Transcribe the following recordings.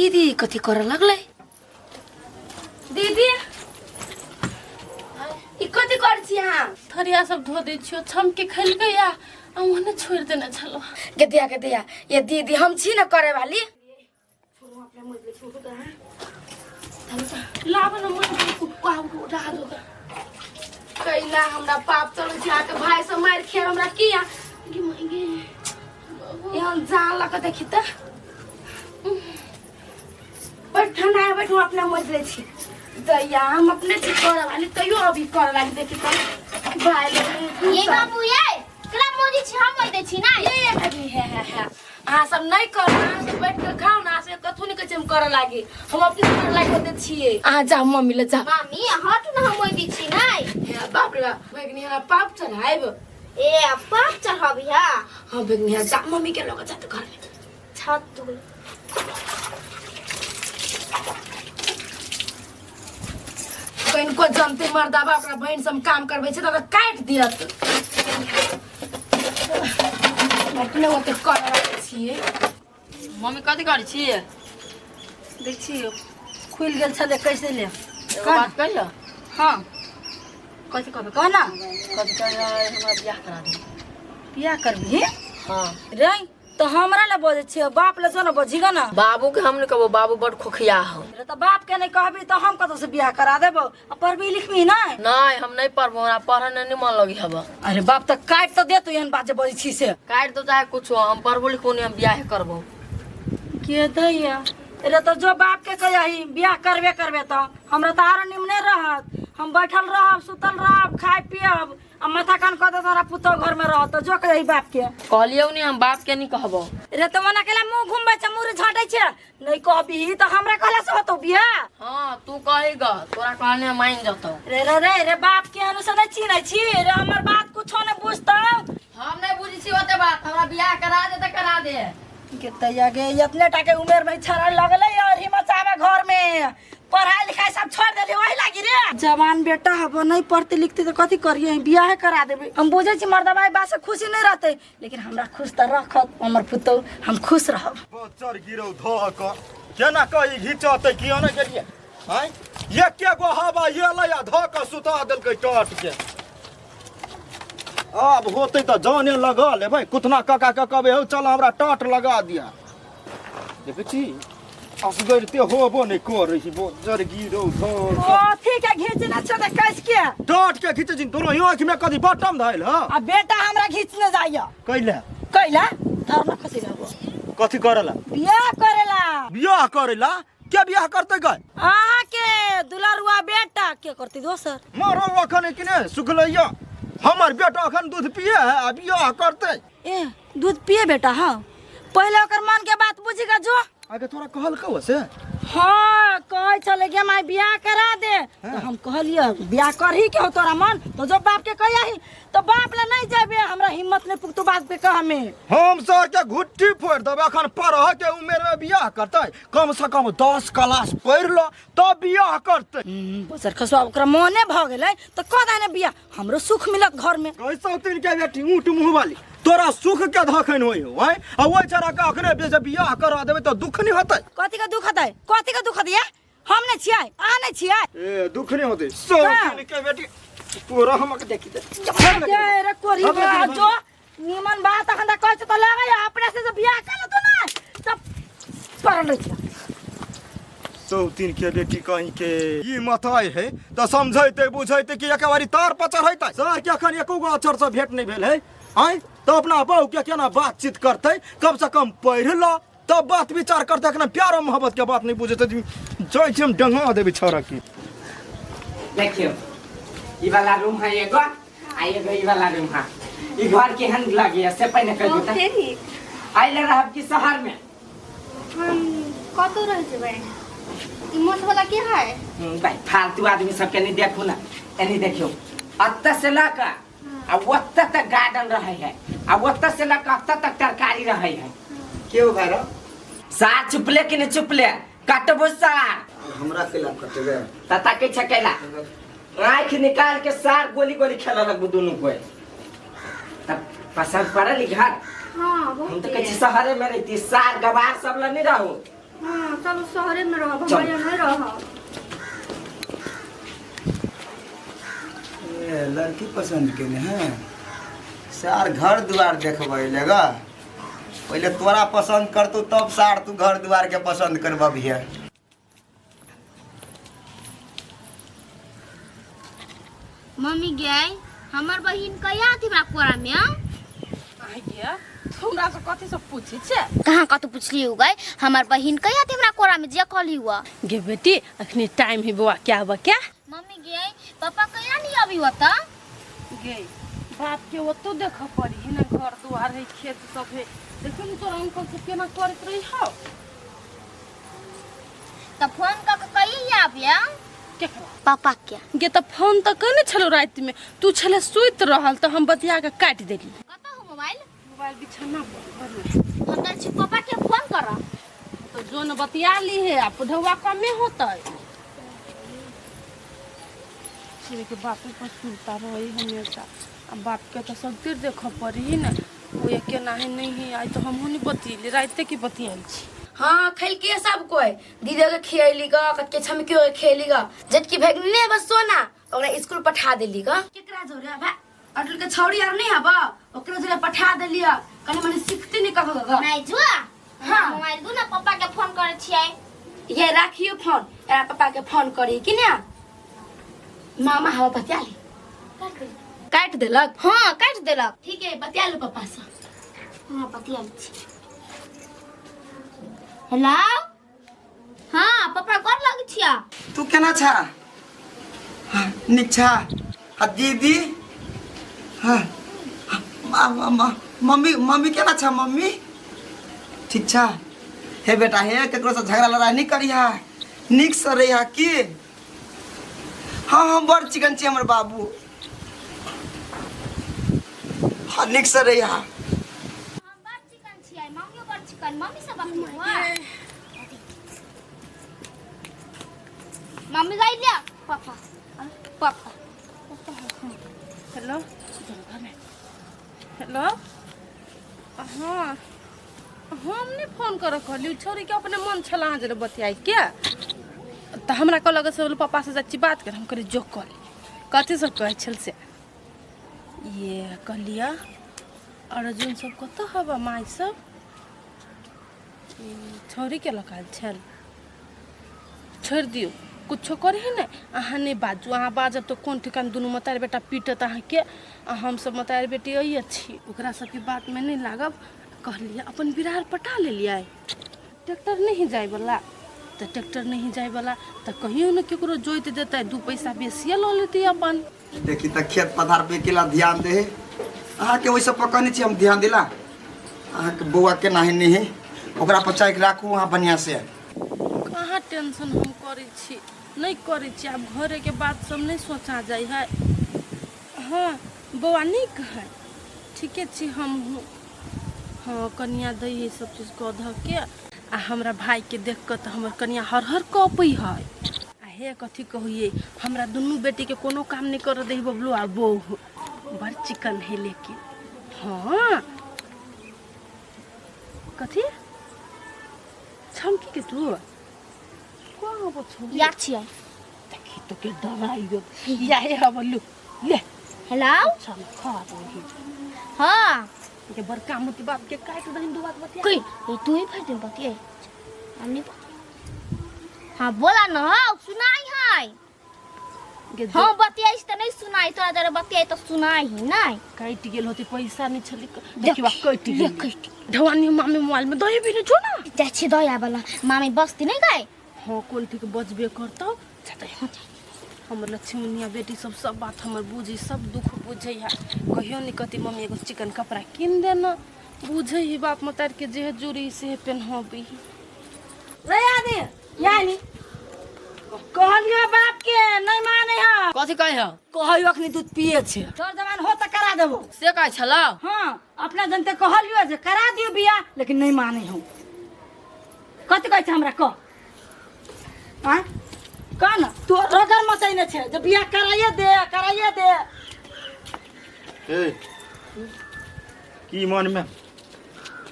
दीदी कथी करऽ लगलै दीदी ई कथी करै छी अहाँ थरिया सब धो दै छियो छमके खेलकै या आ ओहने छोड़ि देने छलो गे दिया गे दिया ये दीदी हम छी न करे वाली लाब न मन कैला हमरा पाप चल छै अहाँके भाई से मारि खेर हमरा किया गे माय गे एहन जान लऽ कऽ देखी तऽ बैठ ठंडा है बैठू अपना मज लै छी दैया हम अपने छी करऽ वाली तैयो अभी करऽ लागी देखी तऽ भाई लोग ये बाबू ये केला मोदी छी हम मोदी छी ना ये अभी है है है अहाँ सब नहीं कर अहाँ सब बैठ के खाओ ना अहाँ सब कथू नहीं कहै छै हम करऽ लागी हम अपने करऽ लागी होते छियै अहाँ जाउ मम्मी ले जाउ मामी हट ना हम मोदी छी ना हे बाप रे बाप भगनी हमरा पाप चढ़ाइब ए पाप चढ़ाबी हा हाँ भगनी जा मम्मी के लग जा घर में छत तू कनिको जनते मर्दाबा ओकरा बहिन से हम काम करबै छै तऽ काटि दियत अपने ओते करऽ छियै मम्मी कथी करै छी देख छी खुलि गेल छलै कैसे ले एगो बात कहियो हाँ कथी कहबै कह ना कथी कहियो हमरा बियाह करा दे बियाह करबही हाँ रे तो हमरा ले बजै छियै बाप ले जो ने बजिगा ना बाबू के हम नहीं कहबो बाबू बड़ खोखिया हो रे तो बाप के नहीं कहबी तो हम कतौ से बियाह करा देबो आ पढ़बी लिखबी ना नहीं हम नहीं पढ़बो हमरा पढ़े नहीं मन लगी हब अरे बाप तो काटि तो देतो एहन बात जे बजै छी से काटि दो चाहे कुछ हो हम पढ़बो लिखबो नहीं हम बियाह करबो के दैया रे तो जो बाप के कही बियाह करबे करबे तो हमरा तो आरो निमने रहत हम बैठल रहब सुतल रहब खाय पियब आ माथा कान कऽ देत हमरा पुतोह घर में रहत जो कही बाप के कहलियौ नहीं हम बाप के नहीं कहबो रे तो मना केला मुंह घुमबै छै मुंह झटै छै नहीं कहबी तो हमरा कहला से होतो बियाह हाँ तू कहेगा तोरा कहने हम मान जतौ रे रे रे रे बाप के अनुसार नहीं चिन्है छी रे हमर बात कुछो नहीं बुझतौ हम नहीं बुझै छी ओते बात हमरा बियाह करा दे तऽ करा दे के तैया गे इतने टा के उमेर में छड़ा लगले और हिम्मत आवे घर में पढ़ाई लिखाई सब छोड़ देली वही लागी रे जवान बेटा हब नहीं पढ़ते लिखते तो कथी करिए बियाह करा देबे हम बुझे छी मर्दबाई बात से खुशी नहीं रहते लेकिन हमरा खुश त रखत हमर पुतौ हम खुश रहब बच्चर गिरौ धऽ कऽ केना कऽ ई घिचतै कि ने गेलियै आँय एके गो हवा एलै आ धऽ कऽ सुता देलकै टट के आब होतै तऽ जाने लगा लेबै कुतना काका के कहबै हौ चल हमरा टाट लगा दिया देखै छी असगरिते होबो नहि करै छी बज्जर गिरौ धऽ कथी के घीचने छौ त कस के टाट के घिचै छी तोरो आँखि में कथी बटम धैल हँ आ बेटा हमरा घीचने जाइया कैला कैला धर्म खसी रहबो कथी करला बियाह करेला बियाह करेला के बियाह करतै गए अहाँ के दुलरुआ बेटा के करती दोसर मरो अखन कि ने सुखलैया हमर बेटा अखन दूध पिए है आ बियाह करतै ए दूध पिए बेटा हाँ पहले ओकर मन के बात बुझी का जो आगे तोरा कहल कौ से हाँ कहै छलै कि माय बियाह करा दे तो हम कहलियै बियाह करही के हो तोरा मन तो जो बाप के कहियाही तो बाप ले नहीं जेबे हमरा हिम्मत नहीं पुख्तो बात पे कह हमें हम सर के घुट्टी फोड़ देबै अखन पढ़ के उमेर में बियाह करतै कम से कम 10 क्लास पढ़ लो तब बियाह करतै बजर खसुआ ओकरा मने भऽ गेलै तऽ कऽ दे ने बियाह हमरो सुख मिलत घर में कैसा तीन के बेटी ऊँट मुँह वाली तोरा सुख के धखन होई हो आँय आ ओहि छड़ा के अखने जे बियाह करा देबै तऽ दुख नहीं होतै कथी के दुख होतै कथी के दुख होतै हम नहीं छियै अहाँ नहीं छियै ए दुख नहीं होतै सौ तीन के बेटी तोरा हमक देखी दे के रे कोरी बा जो निमन बात अखन तक कहै छै तऽ लागै अपने से जे बियाह कर लेतौ ने तब पड़ल रहै छै सौतीन के बेटी कहीं के ई मथाइ है तऽ समझैते बुझैते कि एक बारी तार पर चढ़ैते सर के अखन एको गो अक्षर से भेंट नहीं भेल है आँय तऽ अपना बहू के केना बातचीत करतै कम से कम पढ़ि ल तब बात विचार करतै अखन प्यार और मोहब्बत के बात नहीं बुझैते जाइ छी हम डंगा देबै छौड़ा के देखियौ ई वाला रूम है एगो आ एगो ई वाला रूम है ई घर केहन लगैया से पहिने कहियौ तऽ बहुते नीक आइले रहब कि शहर में हम कतौ रह जेबै ई मोट वाला के है भाई फालतू आदमी सबके नहीं देखू ना एनी देखियौ अतऽ से लऽ कऽ आ ओतऽ तक गार्डन रहै है आ ओतऽ से लऽ कऽ अतऽ तक तरकारी रहै है के हो भाई सार चुपले कि नहीं चुपले कटबो सार हमरा केला कटबे त ताकै छै कैला आँखि निकाल के सार गोली गोली खेलऽ लगबू दुनू कोई तब पसंद पड़ल ई घर हाँ हम बहुत तऽ कहै छी शहरे में रहती सार गवार सब लग नहीं रहू हाँ चलू शहरे में रहब, चल। हम यहाँ नहीं रहब। ए, लड़की पसंद केने हैं सार घर दुआर देखबै लेगा। पहिले तोरा पसंद करतौ तब सार तू घर दुआर के पसंद करबबिहे। मम्मी गए हमर बहिन कहिया आती हमरा कोरा में? आइया हमरा से कथी सब पूछे छे? कहाँ कतौ पुछली हो गए हमर बहिन कहिया आती हमरा कोरा में जे कहली हुआ। गे बेटी अखनी टाइम है बौआ क्या हुआ क्या? मम्मी गए पापा कहिया नहीं अभी होता? गे बाप के ओतो देख पड़ी है ना, घर दुआर है खेत सब है, देखो न तोरा अंकल सब केना करैत रही हो। त फोन क के कहिया आबिया? केकरा? पापा के। गे त फोन त कहने छलो राति में, तू छले सुति रहल त हम बतिया के काटि देली। कतौ हो मोबाइल? मोबाइल बिछाना पर घर में। हम त छी पापा के फोन कर। तो जो न बतिया ली है आ पढ़ौआ कमे होतै। छुरी के बाप पर सुनता रही हमेशा, आ बाप के तो सब तीर देख पड़ी न, वो एके नाही नहीं है। आई तो हमहू नहीं बतियली, राते के बतियाल छी। हाँ खैलके सब कोई, दीदी के खियली ग, कके छमकियो के खियली ग, जबकि भेगने बस सोना ओकरा स्कूल पठा देली ग। केकरा जोरे बा अटल के छौड़ी आर नहीं हबा, ओकरा जोरे पठा देली कने मने सीखते नहीं कहो ग। नहीं जुआ। हाँ। मोबाइल दू ना पापा के फोन करे छियै। ये राखियो फोन, एरा पापा के फोन करी कि ना मामा हवा बतिया ली। काट देलक? हाँ काट देलक। ठीक है बतिया लो पापा से। हाँ बतिया छी। हेलो हाँ पापा कर लग छिया? तू केना छा? हाँ, नीक छा? आ दीदी? हाँ, मम्मी मम्मी केना छा? मम्मी ठीक छा? हे बेटा हे केकरो से झगड़ा लड़ाई नहीं करिहा, नीक से रहिहा की। हाँ हम बड़ चिकन छी हमर बाबू। हाँ नीक से रहिहा। हम बड़ चिकन छियै, मम्मियो बड़ चिकन। मम्मी से बतिया। मम्मी गई लिया पापा पापा। हेलो हेलो हाँ हम नहीं फोन कर कहली, छोरी के अपने मन छला अहाँ जरे बतियाई के, त हमरा कहलक से पापा से जाइ छी बात कर। हम कहली जो कहली कथी सब कहै छल से ये कहलिया अर्जुन सब कतऽ हबा माय सब छोरी के लकाल छल। छोड़ि दियौ कुछो करही ने, अहाँ नहीं बाजू, अहाँ बाजब तो कोन ठिकान दुनू मतार बेटा पीटत अहाँके, आ हम सब मतार बेटी अइए छी। ओकरा सबके बातमे नहीं लागब। कहलियै अपन बिरार पटा लेलियै, ट्रैक्टर नहीं जाइवला तऽ ट्रैक्टर नहीं जाइवला तऽ कहियो ने केकरो जोति देतै, 2 पैसा बेसिए लऽ लेतै अपन। देखी तऽ खेत पथार पे केला ध्यान दे, अहाँके ओहि सब पर कहने छी हम ध्यान दिला। अहाँके बौआ केना है नहीं है ओकरा पर चाहि राखू अहाँ बढ़िआँ से। कहाँ टेंशन हम करै छी, नहीं करै छी, आब घरेके बात सब नहीं सोचा जाइ है। हाँ बौआ नीक है, ठीके छी हमहूँ। हाँ कनिया दै है सब चीज कऽ धऽ के, आ हमरा भाईके देख कऽ तऽ हमर कनिया हर हर कपै है। आ हे कथी कहियै, हमरा दुनू बेटीके कोनो काम नहीं करऽ दै बबलू आ बहू बड़ चिकन है लेकिन। हाँ कथी छमकी के तू कहाँ बछौ? या छियै देखी तो के डराइयो या हे हबलू ले। हेलो चल खा दही। हाँ के बड़का मोती बाप के काट दही दू बात बतिया। कई तू ही फट दिन बतिया हम नहीं बतिया। हाँ बोला न हाँ सुनाई है। हाँ बतियाई त नहीं सुनाई, तोरा जरा बतियाई तो सुनाई ही नहीं। कटि गेल होती पैसा नहीं छली देखियो कटि गेल। ढवानी मामी मोबाइल में दही भी नहीं छो ना। जाइ छी दया वाला मामी बस्ती नहीं गए। हाँ कोन ठीक बजबे करतौ। हमर लक्ष्मणिया बेटी सब सब बात हमर बुझी, सब दुख बुझै है। कहियो नहीं कहती मम्मी एगो चिकन कपड़ा किन देना, बुझै ही बाप मतार के जे जुड़ी से पेनहबी। रे आदि यानी कहलियो बाप के नहीं माने है। कथी कहै है? कहलियो अखनी दूध पिए छे, तोर जवान हो त करा देबो। से कहै छलौ? हाँ अपना जनते कहलियो जे करा दियो बियाह, लेकिन नहीं माने हो। कथी कहै छै हमरा कह? आँ कह न, तू रगड़ मचैने छे जे बियाह कराइए दे कराइए दे। ए की मन में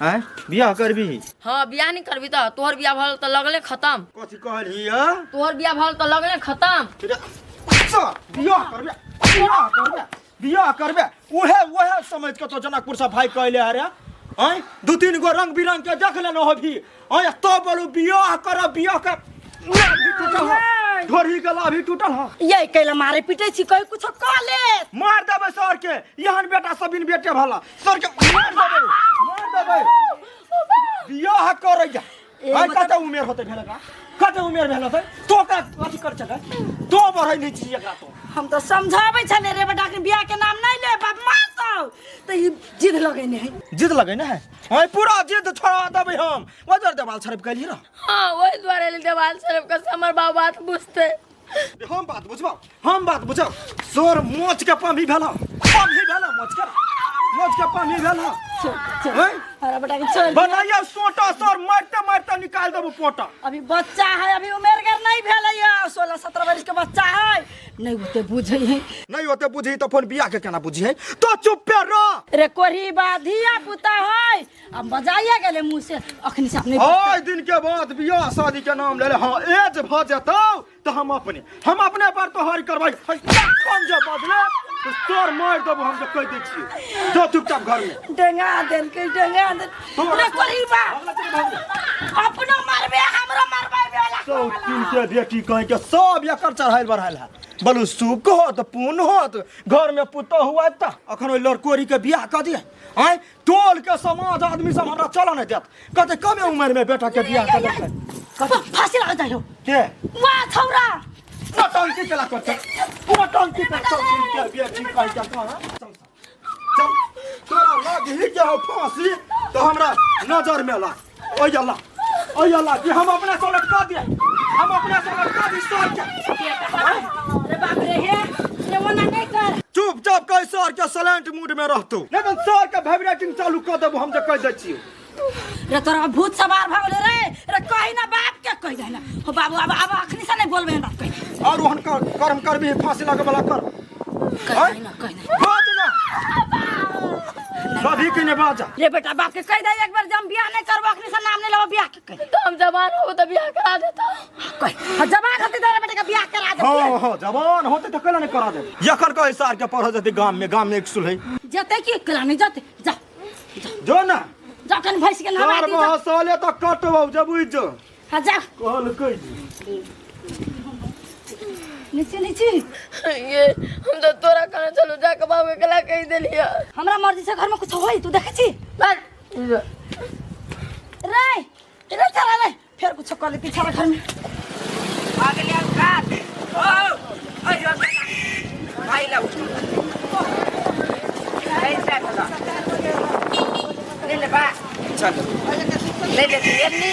आँय बियाह करबी हाँ बियाह नहीं करबी तो तोहर बियाह भल तो लगले खत्म कथी कहलही है तोहर बियाह भल तो लगले खत्म बियाह करबे बियाह करबे बियाह करबे उहे उहे समझ के तो जनकपुर से भाई कहले अरे आँय दू तीन गो रंग बिरंग के देख लेना हो भी आँय तो बोलू बियाह कर बियाह कर लाभी टूटल हो ढोरी के लाभी टूटल हो ये कैला मारे पीटे छी कोई कुछ कह ले मार देबै सर के एहन बेटा सबिन बेटे भला सर के मार देबै मार देबै बियाह करै जा आइ कते उमेर होतै भेल एकरा कते उमेर भेल होतै तो का अथी कर छकै तो बढ़ै नहि छी एकरा तो हम तो समझाबै छले रे बेटा के बियाह के नाम नहीं ले बाप मार दौ तो ई जिद लगेने है जिद लगै ने है आइ पूरा जिद छोड़ा देबै हम वजर देवाल छड़प गेली रह हाँ वही द्वारे देवाल सरफ का हमर बाबा बात बुझते हम बात बुझबौ हम बात बुझब सोर मोच के पमी भेल पमी भेल मोच के मोच के पमी भेल चल चल हैं? अरे बेटा के चल बनाइए सोटा सर मारते मारते निकाल देबो पोटा अभी बच्चा है अभी उमेर गर नहीं भेल है 16-17 वर्ष के बच्चा है नहीं ओते बुझे है नहीं ओते बुझी तो फोन बियाह के केना बुझी है तो चुप पे रह रे कोरी बा धिया पुता है अब बजाइए गेले मुंह से अखनी से अपने आइ दिन के बाद बियाह शादी के नाम ले ले हाँ एज भ जेतौ तो हम अपने पर तो हर करवाई कौन जे बदले तो तोर मार देबो हम तो कह दै छियै जो चुपचाप घर में डेंगा देल के डेंगा देल रे कोरी बा अपनो मारबे हमरो मारबे बेला सौ तीन के बेटी कह के सब एकर चढ़ाइल बढ़ाइल है बोलू सुख होत पुण्य होत घर में पुतोह हुआ त अखन ओहि लड़कोरी के बियाह कऽ दिए आँय टोल के समाज आदमी सब हमरा चलऽ नहि देत कहते कमे उम्र में बेटा के बियाह कऽ देलकै फांसी लगा जाइयो के वाह छौरा नौटंकी केला करते नौटंकी कर चल के बेटी कह के कहाँ चल चल तोरा लग ही के हो फांसी तो हमरा नजर में ला ओइ अल्लाह ओइ अल्लाह कि हम अपने से लटका दिए हम अपने से लटका दी सर के रे बाप रे हे रे ओना नहीं कर चुपचाप कह सर के सलेंट मूड में रहतू नहीं तो सर के वाइब्रेटिंग चालू कर देबो हम जे कह दै छियो रे तोरा भूत सवार भऽ गेलै रे रे कहि ना बाप के कहि दे ना हो बाबू अब अब अखनी से नहीं बोलबे बाप कहि और ओहन कर कर्म करबी फांसी लगे वाला कर कहि ना कहि ना बाज ना कभी के नहीं बाजा रे बेटा बाप के कहि दे एक बार जब बियाह नहीं करबो अखनी से नाम नहीं लेबो बियाह के कहि तो हम जवान हो तो बियाह करा देता कहि हाँ, जवान होते तो रे बेटा के बियाह करा दे हाँ हाँ जवान होते तो कैला नहीं करा दे यखन कह सार के पढ़ जते गाम में एक सुलहे जते की कला नहीं जते जा जो ना जा कन भैंस के नहवा चार दी जा बहसले तो कटबौ जब बुझ जो हाँ जा कहल कह नीचे नीचे ये हम तो तोरा कहने चलो जाके बाबू के कला कह देलिए हमरा मर्जी से घर में कुछ होई तू देखै छी बस रे रे चला रे फिर कुछ कर लेती छाड़ा घर में आ गेलै औकात ओ अयो भाई ला उठो ऐसा चलो ले ले बा चलो ले ले ले ले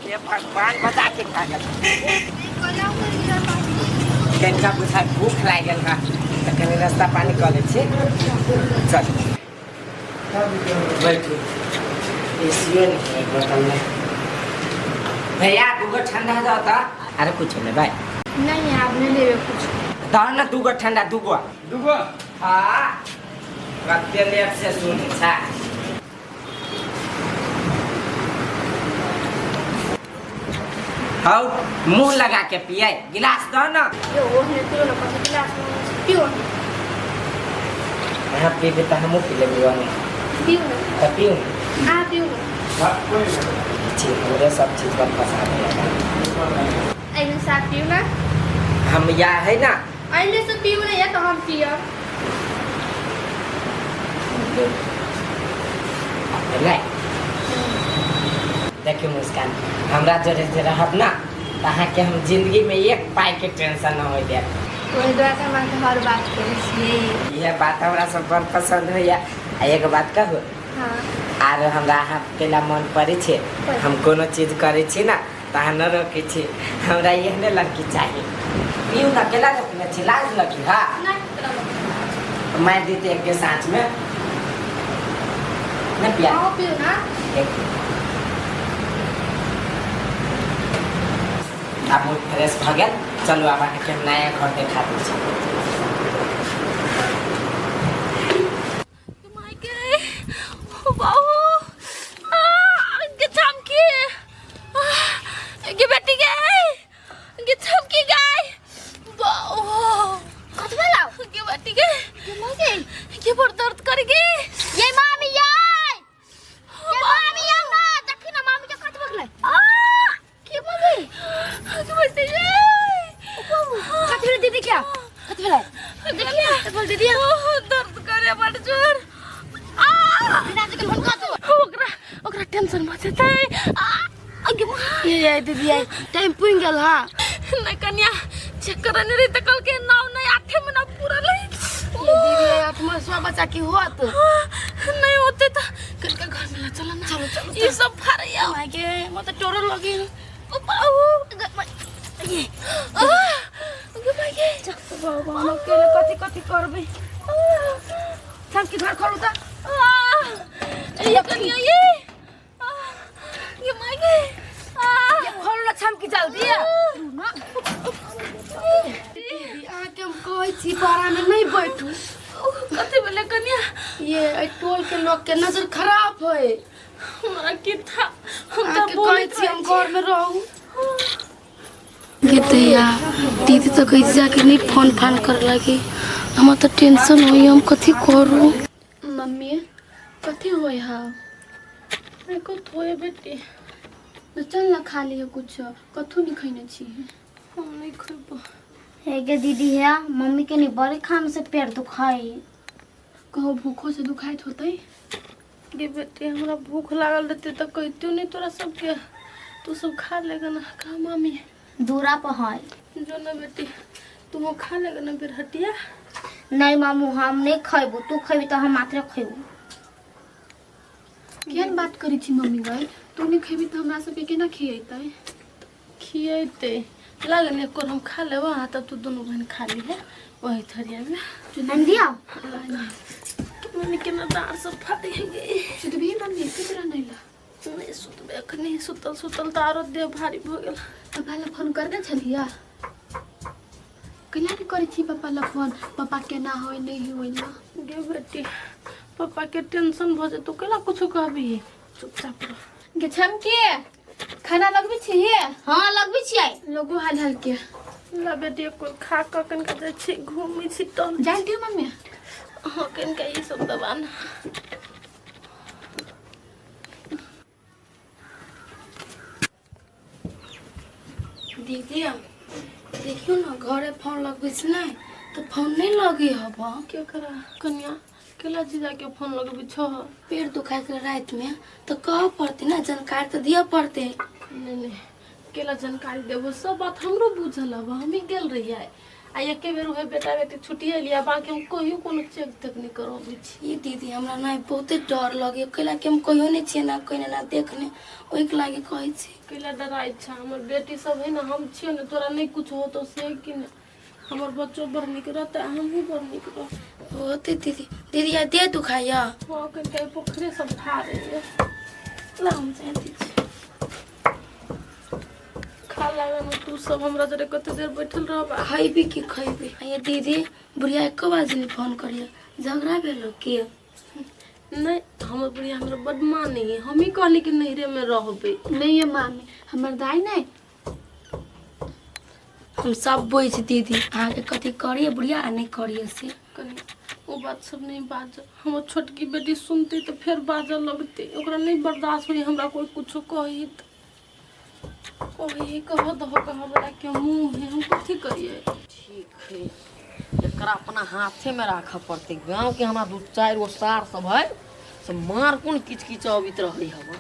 ये भगवान बचा के खा गेल कनिका बुझाइ भूख लागि गेल बा तऽ कनि नाश्ता पानी कऽ लै छी चल बैठू एसीओ नहीं है बोतल में भैया दूगो ठंडा दो तो अरे कुछ ले भाई नहीं आप नहीं लेवे कुछ दो ना दूगो ठंडा दूगो दूगो हाँ कते लेट से सुनै छा हौ मुंह लगा के पिए गिलास दो ना यो ओहने पियो ना कथी गिलास में पियो यहाँ पीबे तऽ हमहूँ पी लेबै ओहने पियो ना तऽ पिउ आ पियो ना छी हमरे सब चीज पर फंसा देलक एहिमे साथ पियो ना हम या है ना एहिमे से पियो ना या तो हम पियब नहीं देखियो मुस्कान हमरा जोरे जे रहब ना तऽ अहाँके हम जिंदगी में एक पाई के टेंशन न होय देब ओहि दुआरे हम अहाँके हर बात करै छियै इएह बात हमरा सब बड़ पसंद होइया आ एक बात कहू हाँ आर हमरा अहाँ केला मन पड़ै छै हम कोनो चीज करै छी ना तऽ अहाँ न रोकै छी हमरा एहने लड़की चाही पियू ना केला रोकने छी लाज लगी हा नहीं तोरा मारि देते एक के साँझ में नहीं पिया अहाँ पियो ना एक आब मूड फ्रेश भऽ गेल चलू आब अहाँके हम नया घर देखा दै छी मायके बाबू क्या कथि भेलै देखिए तो बोल दीदी बहुत दर्द करे बड़ जोर आ बिना के फोन कर तू ओकरा ओकरा टेंशन भऽ जेतै आ अगे माँ ये ये दीदी ये टाइम पुइन गेल हां नहीं कन्या चेक करने रही तो कल के 9 नहीं 8 महीना पूरा नहीं ये दीदी ये आत्मा स्व बच्चा की होत नहीं होते तो कल के घर में ला चलो ना चलो चलो ये सब फाड़िया माय के मत टोरो लगी ओ बाबू ये अगे माय के बाबा हम अकेले कथि कथि करबे थम के घर खोलू त ये कन्या ये ये माय के ये खोलू ना छम की जल्दी दीदी अहाँके हम कहै छी पारा में नहीं बैठू कथी भेलै कन्या ये एहि टोल के लोग के नजर खराब है हमरा की था हम तऽ अहाँके कहै बोलैत छी हम रहै घर में रहू गीतैया दीदी तो कहै छी जाके नहीं फोन फान कर लगी हमरा तो टेंशन होई हम कथी करू मम्मी कथी होय हा छी। कथी होय बेटी तो चल ना खा लियो कुछ कथू नहीं खैने छी हम नहीं खेबो हे गे दीदी है मम्मी के नहीं बड़े खाम से पेट दुखाई कहो भूखो से दुखाइत होतै गे बेटी हमरा भूख लागल रहते तऽ कहितो नहीं तोरा सबके तू सब खा लेगा ना खा मामी दूरा पर है जो ना बेटी तू खा लेगा ना बेरहटिया नहीं मामू हम नहीं खैबू तू खैबी तो हम मात्र खैबू केहन बात करै छी मम्मी गए तू नहीं खेबी तऽ हमरा सबके केना खियेतै खियेते लागल एक हम खा लेबो हाँ तब तू दोनों बहन खा ली है वही थरिया में हम दिया मम्मी के ना दाँत सब फाटी गई सुतबी मम्मी सुत नहीं ला नहीं सुतबे अखनी सुतल सुतल तऽ आरो देह भारी भऽ गेल पप्पा ला फोन कर दे छलिया कहिया के करै छी पप्पा ला फोन पप्पा केना होय नहीं होय ना गे बेटी पप्पा के टेंशन भऽ जेतौ केना कुछो कहबी चुपचाप रह गे छमके खाना लगबै छी हाँ लगबै छियै लोगो हाल हाल के ला बेटी एको खा कऽ कनिका जाइ छी घूमै छी टहलै जान दियो मम्मी हाँ कनिका ई सब दबा ना दीदी देखियो ना घरे फोन लगबै छै नहि तऽ फोन नहि लगे हब के करा कन्या केला जीजा के फोन लगबै छह पेट दुखाइ छलै रातिमे तऽ कहऽ पड़तै ने जानकारी तऽ दिअ पड़तै नहीं नहीं केला जानकारी देबो सब बात हमरो बुझल हब हमही गेल रहियै आ एके बेर उहे बेटा बेटी छुट्टी एलियै बाकी हम कहियो कोनो चेक तेक नहि करबै छी ई दीदी हमरा नहि बहुते डर लगैए कैला कि हम कहियो नहि छियै ना कहिने ना देखने ओहिके लागि कहै छी कैला डराइ छै हमर बेटी सब है ना हम छियै ने तोरा नहि कुछ होतो से कि नहि हमर बच्चो बड़ नीक रहतै आ हमहूँ बड़ नीक रहबै होते दीदी दीदी आ देह दुखाइया हँ कनिका ई पोखरे सब फाड़ैए ला हम जाय दै छी खा लागल ने तू सब हमरा जरे कते देर बैठल रहबा खैबी की खैबी ये दीदी बुढ़िया एको बार नहीं फोन करिए झगड़ा भेलो की नहीं हमर बुढ़िया हमरा बड माने है हम ही कहली कि नैहरे में रहबे नहीं ये मामी हमर दाई नहीं हम सब बुझ दीदी अहाँके कथी करिए बुढ़िया आ नहीं करिए से कनी ओ बात सब नहीं बाज हमर छोटकी बेटी सुनते तो फेर बाजऽ लगते ओकरा नहीं बर्दाश्त होई हमरा कोई कुछो कही त कही कह दहो कह बला के मुँह है हम कथी करिए ठीक है एकरा अपना हाथे में राखऽ पड़तै गाँव के हमरा दू चारि गो सार सब है से मार कोन किच किच अबैत रहै हवा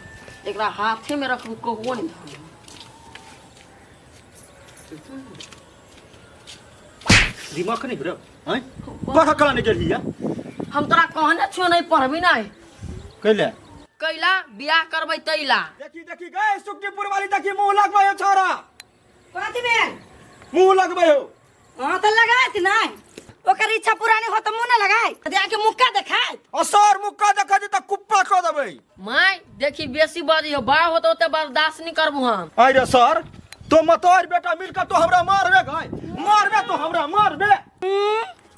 एकरा हाथे में रखबू कहुओ नहीं धरू दिमाग नहीं ब्रो हैं पढ़ कला नहीं गेली है हम तोरा कहने छियो नहीं पढ़बी नहीं कैले कैला बियाह करबै तैला देखी देखी गए सुखटीपुर वाली देखी मुंह लगबै हो छोरा कथी भेल मुंह लगबै हो हाँ तो लगायत नहीं ओकर इच्छा पूरा नहीं हो तो मुंह ना लगाए जाके मुक्का देखायत असर मुक्का देखा दी त कुप्पा क देबै माय देखी बेसी बजी हो बा होतो ते बर्दाश्त नहीं करबू हम अरे सर तो मतोर बेटा मिलकर तो हमरा मारबे गए मारबे तो हमरा मारबे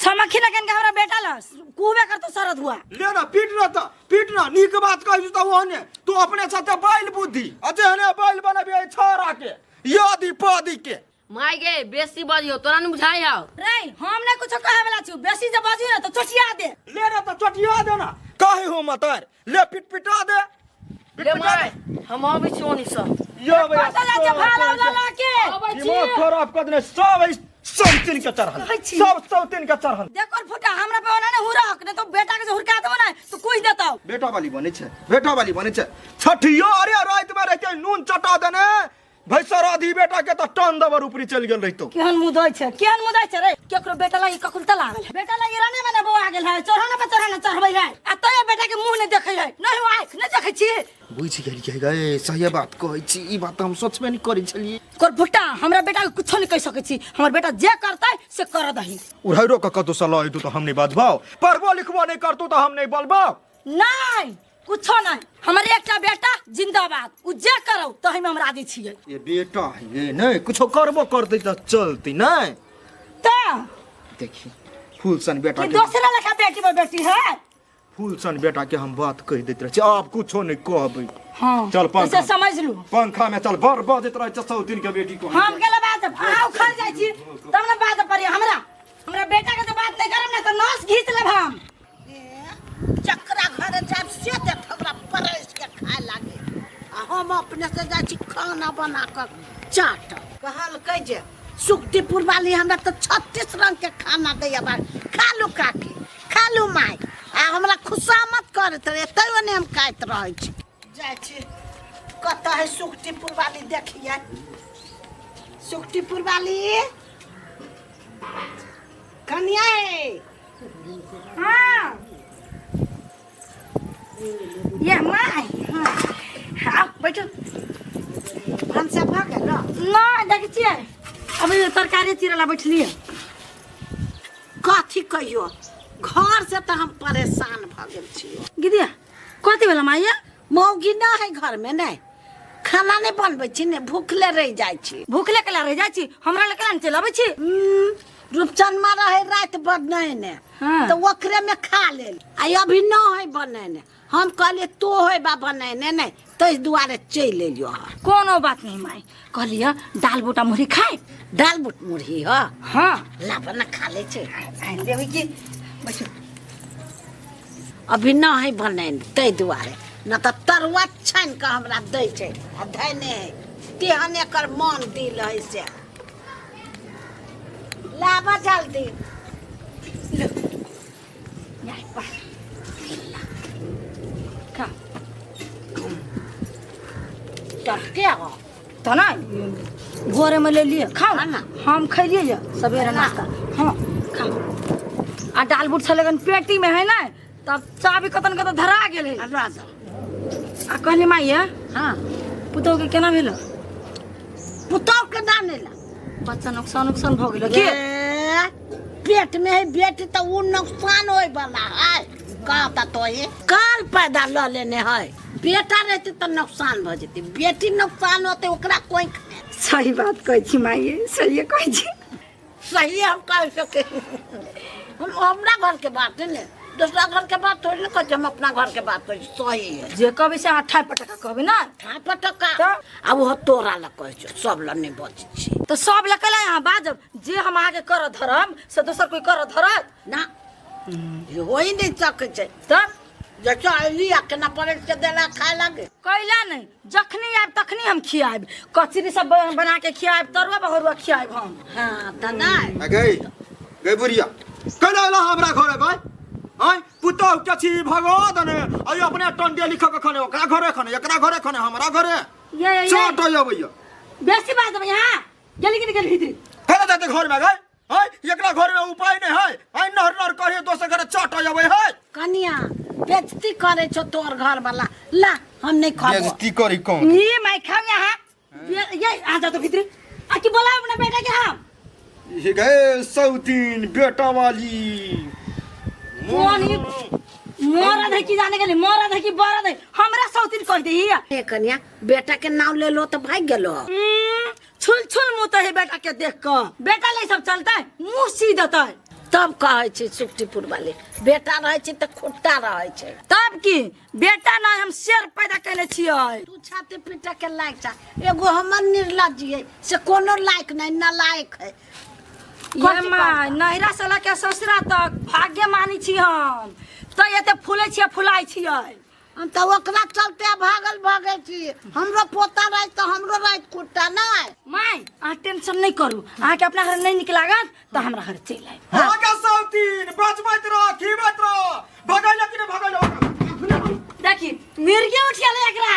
छमखी लगन के हमरा बेटा लस कुबे कर तो सरद हुआ ले ना पीट ना त पीट ना नीक बात कहि त ओहने तू अपने साथे बैल बुद्धि अजे हने बैल बनबे छोरा के यादी पादी के माय गे बेसी बजियो तोरा नहीं बुझाई हौ रे हम नहीं कुछ कहे वाला छु बेसी जे बाजू ना तो चोटिया दे ले ना त चोटिया दे ना काहे हो मतोर ले पिट पिटा दे ले माय हम अबै छी ओनी से यो भैया कतऽ जाइ छै भाला उला लऽ के दिमाग खराब कर देने सब सब तीन के चढ़ल, कहै छी। सब सब तीन के चढ़ल। देखो फुटा हमरा पे ओना ने हुरक, नहीं तो बेटा के जे हुरका देबो ना तो कुछ देतौ। बेटा वाली बनै छै, बेटा वाली बनै छै। छठियो अरे राति में रहते नून चटा देने भैसर आधी बेटा के त टन दबर ऊपरी चलि गेल रहितो। केहन मुँह दै छै, केहन मुँह दै छै रे? केकरो बेटा लागी ककुल त लागल है, बेटा लागी राने मने बौआ गेल है, चढ़ाना पर चढ़ाना चढ़बै है, आ तैयो बेटा के मुँह नहि देखै है, नहि हो आँखि नहि देखै छी। बुझि गेलियै गे, सही बात कहै छी, ई बात हम सोचबे नहि करै छलियै। कोर भुट्टा हमरा बेटा के कुछो नहि कहि सकै छी, हमर बेटा जे करतै से कर दही। उड़ैरो के कतौ से लऽ अयतौ तऽ हम नहि बजबौ, पढ़बो लिखबो नहि करतौ तऽ हम नहि बोलबौ। नहि कुछो नहीं, हमर एकटा बेटा जिंदाबाद, उ जे करो तही में हम राजी छियै। ये बेटा है ये नहीं कुछो करबो करतै तऽ चलतै नहीं। तऽ देखी फूल सन बेटा कि के दोसरा लेखा बेटी पर बेटी है। फूल सन बेटा के हम बात कहि दैत रहै छी, आब कुछो नहीं कहबै। हाँ, चल पंखा। से समझ लू। पंखा में चल बड़ बजैत रहै छै सौ दिन के बेटी को। हम गेल बात अहाँ उखड़ जाइ छी तब ने बात पड़ी हमरा, हमरा बेटा के तो बात नहीं करब ने तऽ नस घीच लेब हम। चकरा घरे जाब से देख हमरा परसि के खाय लागे, आ हम अपने से जाइ छी खाना बना कऽ चाट। कहलकै जे सुखदीपुर वाली हमरा तऽ 36 रंग के खाना दैया बा, खा लू काकी, खा लू माय, आ हमरा खुशामत करैत रहे, तैयो नहि हम खाइत रहै छी। जाइ छी कतऽ है सुखदीपुर वाली देखिए, सुखदीपुर वाली कनिया है। हाँ ये माय, हाँ आओ बैठो। भनसा भऽ गेल? ना देखै छियै अभी तरकारी चिरला बैठलियै। कथी कहियो, घर से तऽ हम परेशान भऽ गेल छियो। गिदिया कथी भेल माइया? मौगी ना है घर में, नहीं खाना नहीं बनबै छी, ने भूखले रहि जाइ छी। भूखले केला रहि जाइ छी? हमरा लग केला ने चलि अबै छी? रूपचनमा रहे राति बनेने। हाँ। तऽ ओकरे में खा लेल, आ अभी न है बनेने। हम कहलिए तो है बा बनेने नहीं, ताहि दुआरे चलि एलियो हँ। कोनो बात नहीं माय, कहलिए दाल बोटा मुरही खाए। दाल बोट मुरही? हँ हाँ लाबऽ ने खा लै छै। आनि देबै की, बैठू। अभी न है बनेने ताहि दुआरे, न तऽ तरुआ छानि कऽ हमरा दै छै आ धैने है, तेहन एकर मन दिल है से। लाबऽ जल्दी। खा। टटके हो तऽ ने भोरेमे ले लिए खाउ। हाँ ना। हम खैलिए ये सवेरे नाश्ता। हाँ खाउ। आ दाल बूट छलै गन पेटी में है ना, तब चाबी कतन कतन धरा गेल है। राजा। आ कहली माइया, हाँ पुतहु के केना भेल? पुतहु के ना नेला बच्चा नुकसान नुकसान भऽ गेल की? ए, पेट में है बेटी तऽ उ नुकसान होय वाला है। कहता तो ये काल पैदा ल लेने है, बेटा रहते तऽ नुकसान भऽ जेतै, बेटी नुकसान होते ओकरा कोई सही बात कहै छी माइये, सही कहै छी। सही हम कह सके, हम हमरा घर के बात है ने, दूसरा घर के बात थोड़ी ना कहै छी, हम अपना घर के बात कहै छी। सही है जे कहबै से अहाँ ठाइ पटका कहबै ना? ठाइ पटका। तऽ? आ ओहो तोरा लए कहै छियौ, सब लए नहि बजै छी। तऽ सब लए कैला अहाँ बाजब? जे हम अहाँके करऽ धरब से दोसर कोई करऽ धरत ना, ई होइ नहि सकै छै। तऽ जैसे अयली आ केना पड़ैत के देला खाय लागे। कैला नहि, जखनी आयब तखनी हम खियाएब, कचरी सब बना के खियाएब, तरुआ बघरुआ खियाएब हम। हाँ तऽ नहि आ गई गई बुढ़िया केना एला हमरा घरे भाई? आय पुतहु के छी भगवा दने, आइ अपने टंडे लिख के खने ओकरा घरे खने, एकरा घरे खने, हमरा घरे ये, ये, ये। चोट अबैया। बेसी बात देबै यहाँ गेली कि नहि गेली भीतरी? केना जाते घर में गई? आय एकरा घर में उपाय नहीं है, आय नहर नहर करे दोसर घरे चोट अबै है। कनिया बेइज्जती करे छौ तोर घर वाला, ला हम नहीं खाबो। बेइज्जती करी कौन? ये मैं खाऊं यहाँ। ये आ जा तो भीतरी। आ की बोलाओ अपना बेटा के हम। ये गए सौतीन बेटा वाली। कौन ये मरद है की जाने के लिए, मरद है की बरद है, हमरा सौतीन कह दे हिया। ए कनिया बेटा के नाम ले लो तो भाग गेलो। छुल छुल मुँह तो है बेटा के देख क, बेटा ले सब चलता है मुँह सी देता है। तब कहै छै सुखटीपुर वाले बेटा रहै छै तऽ खुट्टा रहै छै। तब की बेटा ना हम शेर पैदा केने छियै। तू छाती पीटे के लायक छा, एगो हमर निर्लज्ज है से कोनो लायक नहीं, नालायक है। ये माय नैहरा से लके ससुरा तक भाग्य मानी छी हम, तो एते फूलै छियै फुलाइ छियै। हम तऽ ओकरा चलते भागल भागै छी। हमरो पोता रहै तऽ हमरो रहै कुट्टा नहि। माय अहाँ टेंशन नहीं करू, अहाँके अपना घर नहीं निक लागत तऽ हमरा घर चलि आयब। हाँ का सौतीन बचबैत रह खिबैत रह, भगैले कि नहीं भगैले? देखी मिर्गी उठ गेलै एकरा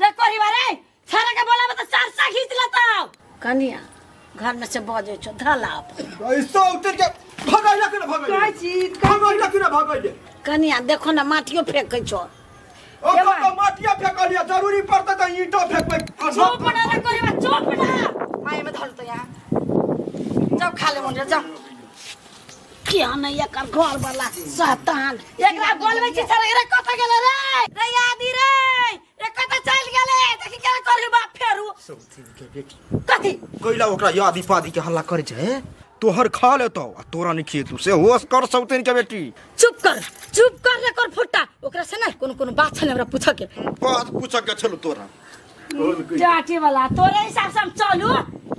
रे कोरी बारे छाड़ा के बोलाबे तऽ चार सा खींच लेतौ। कनिया घर में से बजै छौ धला अपन। ई सौतीन के भगैले कि नहीं भगैले? कहै छी भगैले कि नहीं भगैले? कनिया देखो ना माटियो फेंकै छौ। ओकर तऽ माटिया फेकलियै, जरूरी पड़तै तऽ ईंटो फेकबै। चुप ना रे कोरी बा, चुप ना। माय में धरल तो यहाँ जाओ खा ले मन रे जाओ। किया नहीं एकर घर वाला शैतान एकरा बोलबै छी छाड़ा रे कतऽ गेलै रे? रे यादी रे रे कतऽ चलि गेलै? देखी केना करी बाप फेरू। सौतीन के बेटी कथी कैला ओकरा यादी पादी के हल्ला करे छै? तोहर खा लेतौ आ तोरा नहीं खिएतौ से होश कर सौतीन के बेटी। चुप कर चुप कर रे कर फुट्टा, ओकरा से ना कोनो कोनो बात छलै हमरा पूछऽ के। बात पूछऽ के छलौ तोरा? चाची वाला तोरे हिसाब से हम चलू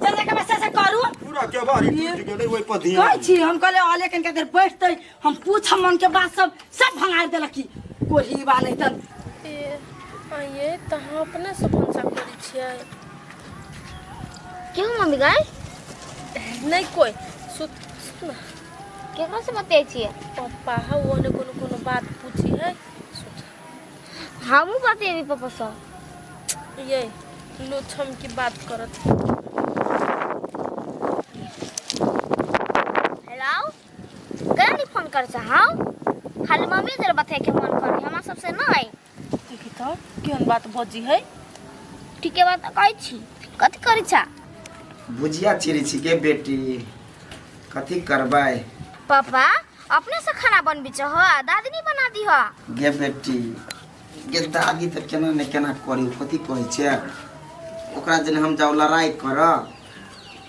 चले के बस से करू। पूरा के बारी टूट गेलै ओइ पर ध्यान। कहै छी हम कहले अले कनका देर बैठतै हम पूछम मन के बात सब सब भंगार देलक की कोही बा नहीं तन। ए आइए तऽ अहाँ अपने से भनसा करै छियै? क्यों मम्मी गाय? नहीं कोई सुत सुत ना। केकरा से बतियाइ छियै? पप्पा है वो ने कोनो कोनो बात पूछी है। सुत हमहूँ बतियेबी पापा से। ये लो छम की बात करत। हेलो केना नहीं फोन कर चाहो? खाली मम्मी जरा बतियाए के मन करे हमरा सबसे नहीं। देखी तो केहन बात बजी है? ठीके बात कहै छी। कथी करै छा? भुजिया चिरै छी गे बेटी, कथी करबै? पापा अपने से खाना बनबी छह दादी नहीं बना दी हो? गे बेटी गे दादी तऽ केना ने केना करी, कथी कहै छै ओकरा जेना हम जाउ लड़ाइ करऽ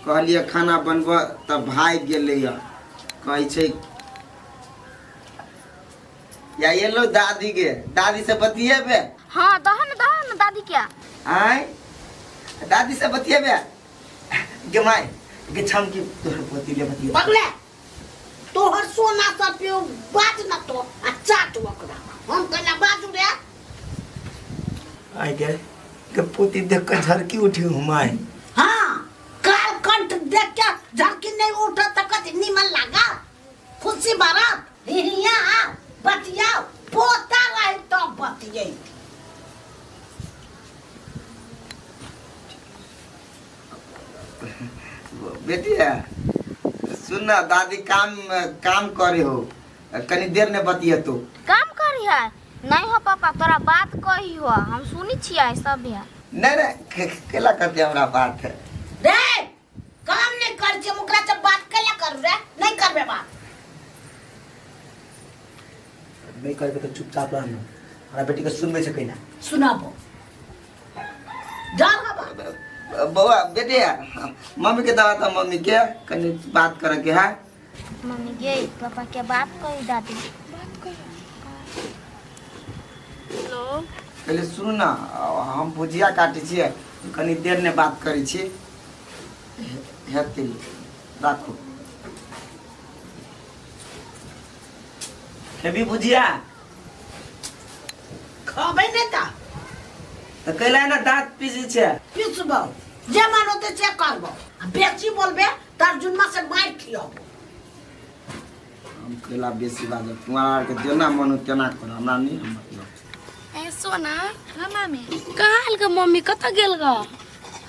कहलियै खाना बनबऽ तऽ भागि गेलैया। कहै छै या एलो दादी के, दादी से बतियेबे? हाँ दहन दहन दादी के। आय दादी से बतियेबे? गे my गे छम की तोहर पोती ले बतियेबे। पगले तोहर सोना सब पे बाज न तो आ चाट ओकरा हम कना बाजू रे। आय गे के पोती देख के झरकी उठी हुमाय। हाँ काल कंठ देख के झरकी नहीं उठत त कथी निमन लागा? खुशी बारत हिया आ बतियाओ पोता रहे तब बतियै। बेटी है सुन ना दादी काम काम करे हो कनी देर ने बतिये तो। काम करी है? नहीं हो पापा तोरा बात कही हो हम सुनी छियै सब है। नहीं नहीं केला करते हमरा बात है रे काम नहीं कर छी ओकरा से बात केला करू रे? नहीं करबे बात। नहीं करबे तो चुपचाप रहना, हमरा बेटी के सुनबे छै कहिना। सुनाबो डर हबा बौआ बेटी मम्मी के दवा तो मम्मी के कनी बात करे के है। मम्मी गे पापा के बात कही दादी बात कही। हेलो पहले सुनू ना हम भुजिया काटे छियै कनी देर ने बात करै छी हेतै राखू। खेबी भुजिया? खबै नहीं ता तो कैला ना दांत पीसी छे? पीसबो जे मन होते से करबो आ बेसी बोलबे तार जुन्मा से मार खियाबो। हम कैला बेसी बाजब तुम्हारा के जेना मन हो तेना कर हमरा नहीं मतलब। ए सोना। हाँ मामी। कहाँ आयल गे मम्मी कतऽ गेल ग?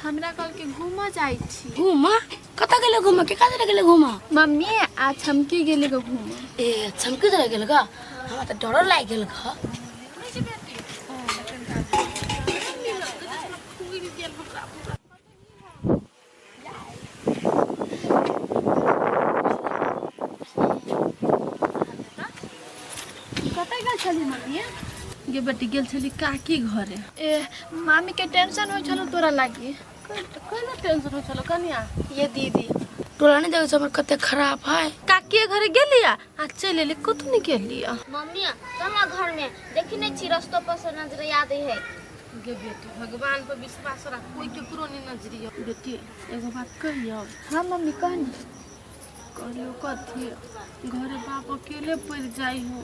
हमरा कल के घूमऽ जाइ छी। घूमऽ? कतऽ गेलै घूमऽ? के कतऽ गेलै घूमऽ? मम्मी आ छमकी गेलै ग घूमऽ। ए छमकी जरा गेल ग? हमरा तऽ डरो लागि गेल ग। कतऽ गेल छली मम्मी? गे बेटी गेल छली काकी घरे। ए मामी के टेंशन होइ छलो तोरा लागी? कैला टेंशन होइ छलो कनिया? ये दीदी टोला नहीं देखै हमर कते खराब है। काकी घरे गेलिया आ चलि एली कतौ नहीं गेलिया। मम्मी तोरा घर में देखी नहीं छी रस्तो पर से नजर याद है। गे बेटी भगवान पर विश्वास राख कोई केकरो नहीं नजरियो। बेटी एगो बात कहियो? हाँ मम्मी कह न। कहलियो कथी घरे बाप अकेले पड़ जाई हो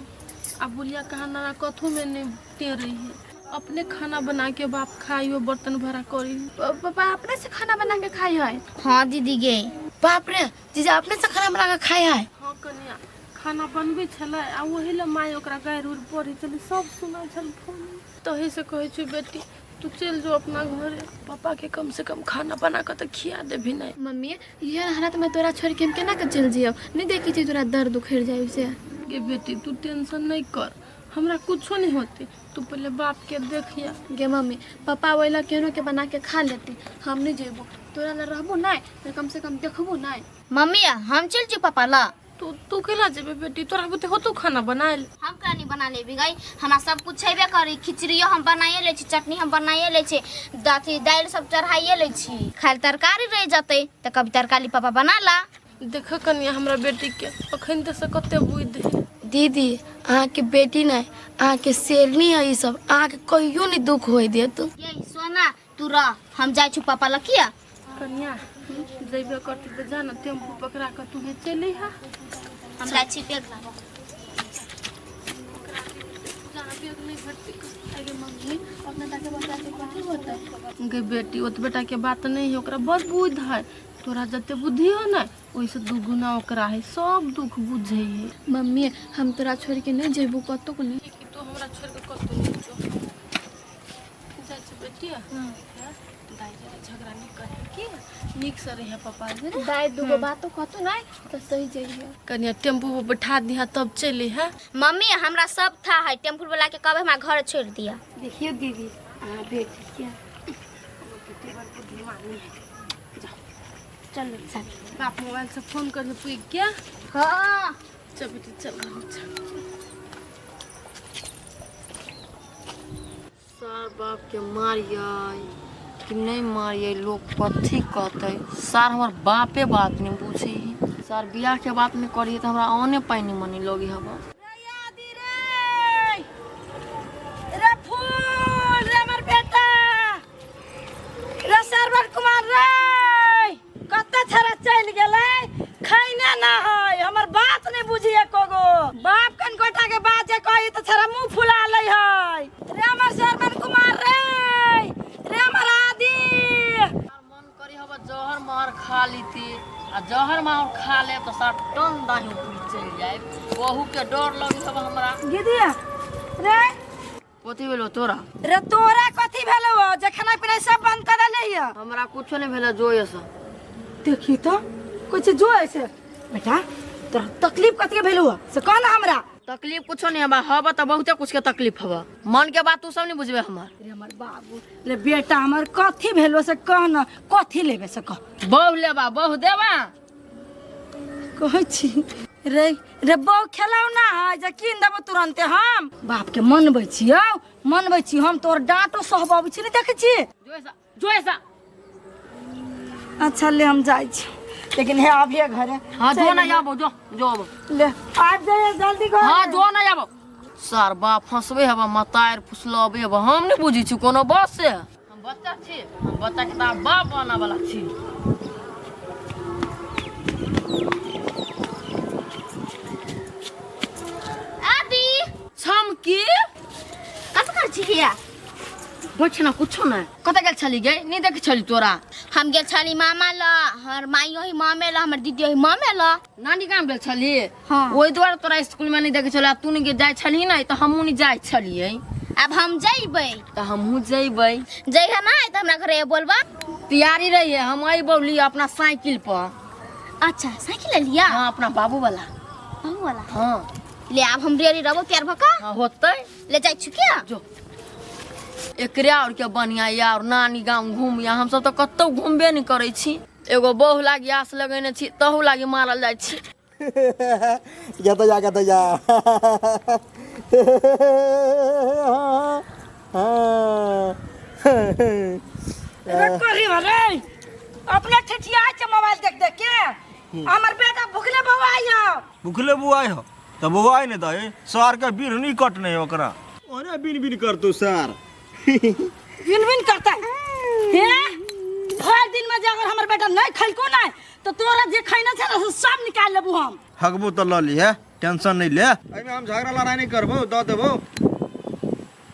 आ बुढ़िया कहाँ नाना कथू में नहीं टेरे है। अपने खाना बना के बाप खाई हो, बर्तन भरा करी। पापा अपने से खाना बना के खाई है? हाँ दीदी गे। बाप रे जीजा अपने से खाना बना के खाए है? हाँ कनिया, खाना बनबै छलै आ ओही लए माय ओकरा गारि उरि पढ़ै छलै, सब सुनै छल फोन। तही से कहै छी बेटी तू चलि जो अपना घरे, पापा के कम से कम खाना बना कऽ तऽ खिया देबही नहीं। मम्मी यह हालत में तोरा छोड़ के हम केना के चलि जइयौ? नहीं देखै छी तोरा दर्द उखड़ि जाइ से। गे बेटी तू टेंशन नहीं कर, हमरा कुछो नहीं होते, तू पहले बाप के देखिया। गे मम्मी पापा ओहि लए केनो के बना के खा लेते, हम नहीं जेबो। तोरा लए रहबो नहीं तऽ कम से कम देखबो नहीं। मम्मी हम चल जो पापा ला। तू तू केना जेबे बेटी, तोरा बुते होतो खाना बनायल? हम केना नहीं बना लेबी गई, हमरा सब कुछ छेबे करी। खिचड़ियो हम बनाइए लै छी, चटनी हम बनाइए लै छी, अथी दालि सब चढ़ाइए लै छी, खाली तरकारी रहि जतै तऽ कभी तरकारी पापा बना ला। देख कनिया हमरा बेटी के अखन तऽ से कते बुद्धि है। दीदी अहाँके बेटी नहीं, अहाँके शेरनी है ई सब, अहाँके कहियो नहीं दुख होय देत। ये सोना तू रह, हम जाइ छु पापा लग। किया कनिया जइबे करती तऽ जा ना टेम्पू पकड़ा कऽ तू चलि हा। हम जाइ छी बैग लाबऽ। अगे मम्मी अपना ताके बच्चा के कथी होतै? गे बेटी ओतबेटा के बात नहीं है, ओकरा बड़ बुद्धि है। तोरा जते बुद्धि हो ना ओहिसे दुगुना ओकरा है, सब दुख बुझे है। मम्मी हम तोरा छोड़ के नहीं जेबो कतौ नहीं। कि तू हमरा छोड़ के कतौ नहीं जो जाइ छी बेटी। दाई जरा झगड़ा नहीं करे की, नीक से रहे पापा जे। दाई दूगो बातो कहतो नहीं तऽ सही जइहे। कनिया टेम्पू पर बैठा दिहा तब चली है। मम्मी हमरा सब था है, टेम्पू वाला के कहबै हमरा घर छोड़ दिया। देखियो दीदी अहाँ बेटी के चल बाप मोबाइल से फोन कर पूछ के। हाँ चल बेटी चल घर में चल। सार बाप के मारियै कि नहीं मारियै, लोग कथी कहतै? सार हमर बापे बात नहीं बुझै है। सार बियाह के बात नहीं करियै तऽ हमरा आने पानि मनी लगे हवा। रे फूल रे हमर बेटा रे सरवर कुमार रे, कते छरा चलि गेलै, खैने ना है, हमर बात नहीं बुझी एको गो। बाप कन गोटा के बात जे कही तऽ छरा मुंह फुला लै है। रे हमर सरवन कुमार रे, रे हमर आदि। मन करी हवा जहर मार खा लीती, आ जहर मार खा ले तो सार टन दाही ऊपर चलि जाए, बहू के डर लगे हवा हमरा। दीदी रे कथी भेलो तोरा? रे तोरा कथी भेलो जे खाना पीना सब बंद कर देले हिय? हमरा कुछो नहीं भेलो, जो ऐसा देखी तो कुछ जो ऐसे। बेटा तोरा तकलीफ कथी भेलो से कह ना हमरा। तकलीफ कुछो नहीं हवा, हवा तो बहुते कुछ के तकलीफ हवा। मन के बात तू सब नहीं बुझबे हमर। रे हमर बाबू रे बेटा हमर कथी भेलो से कह ना, कथी लेबे से कह। बहु लेबा, बहु देबा कहै छी रे। रे बहु खेलाउ ना है जे कीन देबो तुरंते। हम बाप के मनबै छी, औ मनबै छी हम, तोर डांटो सहबाबै छी, नहीं देखै छी? जो ऐसा जो ऐसा। अच्छा ले हम जाइ छी, लेकिन हे अभिये घरे। हाँ जो ना जाबो, जो जो आबो। ले आबि जाइए जल्दी घर। हाँ जो ना जाबो। सार बाप फंसबे हवा, मतार फुसलबे हवा, हम नहीं बुझै छी कोनो बात से। हम बच्चा छी, हम बच्चा के तऽ बाप बना वाला छी। आदि छमकी कत कर छी हिया? बैठ ना कुछो नहीं। कतऽ गेल छली गे? नहीं देखे छली तोरा। हम गेल छली मामा ल, हमर माई ओही मामे ल, हमर दीदी ओही मामे ल। नानी गाम गेल छली? हाँ। ओहि दुआरे तोरा स्कूल में नहीं देखे छली। तू नहीं जाइ छली ना तऽ हमहूँ नहीं जाइ छलियै। अब हम जइबै तऽ हमहूँ जइबै। जइहे ना तऽ हमरा घरे बोलबा। तैयारी रहिए, हम अइबौ ली अपना साइकिल पर। अच्छा साइकिल ले लिया? हाँ अपना बाबू वाला। बाबू वाला? हाँ ले अब हम रेडी रहबो तैयार भऽ कऽ। हाँ होतै। ले जाइ छु क्या? जो एकरे और के बढ़िया यार नानी गाम घूमिया, हम सब तो कतौ घूमबे नहीं करै छी। एगो बहु लागी आस लगेने छी, तहू लागी मारल जाइ छी। गदया गदया रे करी रे अपने ठेठिया छै मोबाइल देख देख के। हमर बेटा भुखले बौआइ हो। भुखले बौआइ हो तऽ बौआइ नहि दे, सार के बिरनी कटने ओकरा। अरे बिन बिन करतो सार। बिन बिन करता हे भरि दिन में जे अगर हमर बेटा नहीं खैलको नहीं तो तोरा जे खैना छै ना से सब निकाल लेबू हम। हगबो तऽ लऽ ली है। टेंशन नहीं ले। एहिमे हम झगड़ा लड़ाई नहीं करबो, दऽ देबो।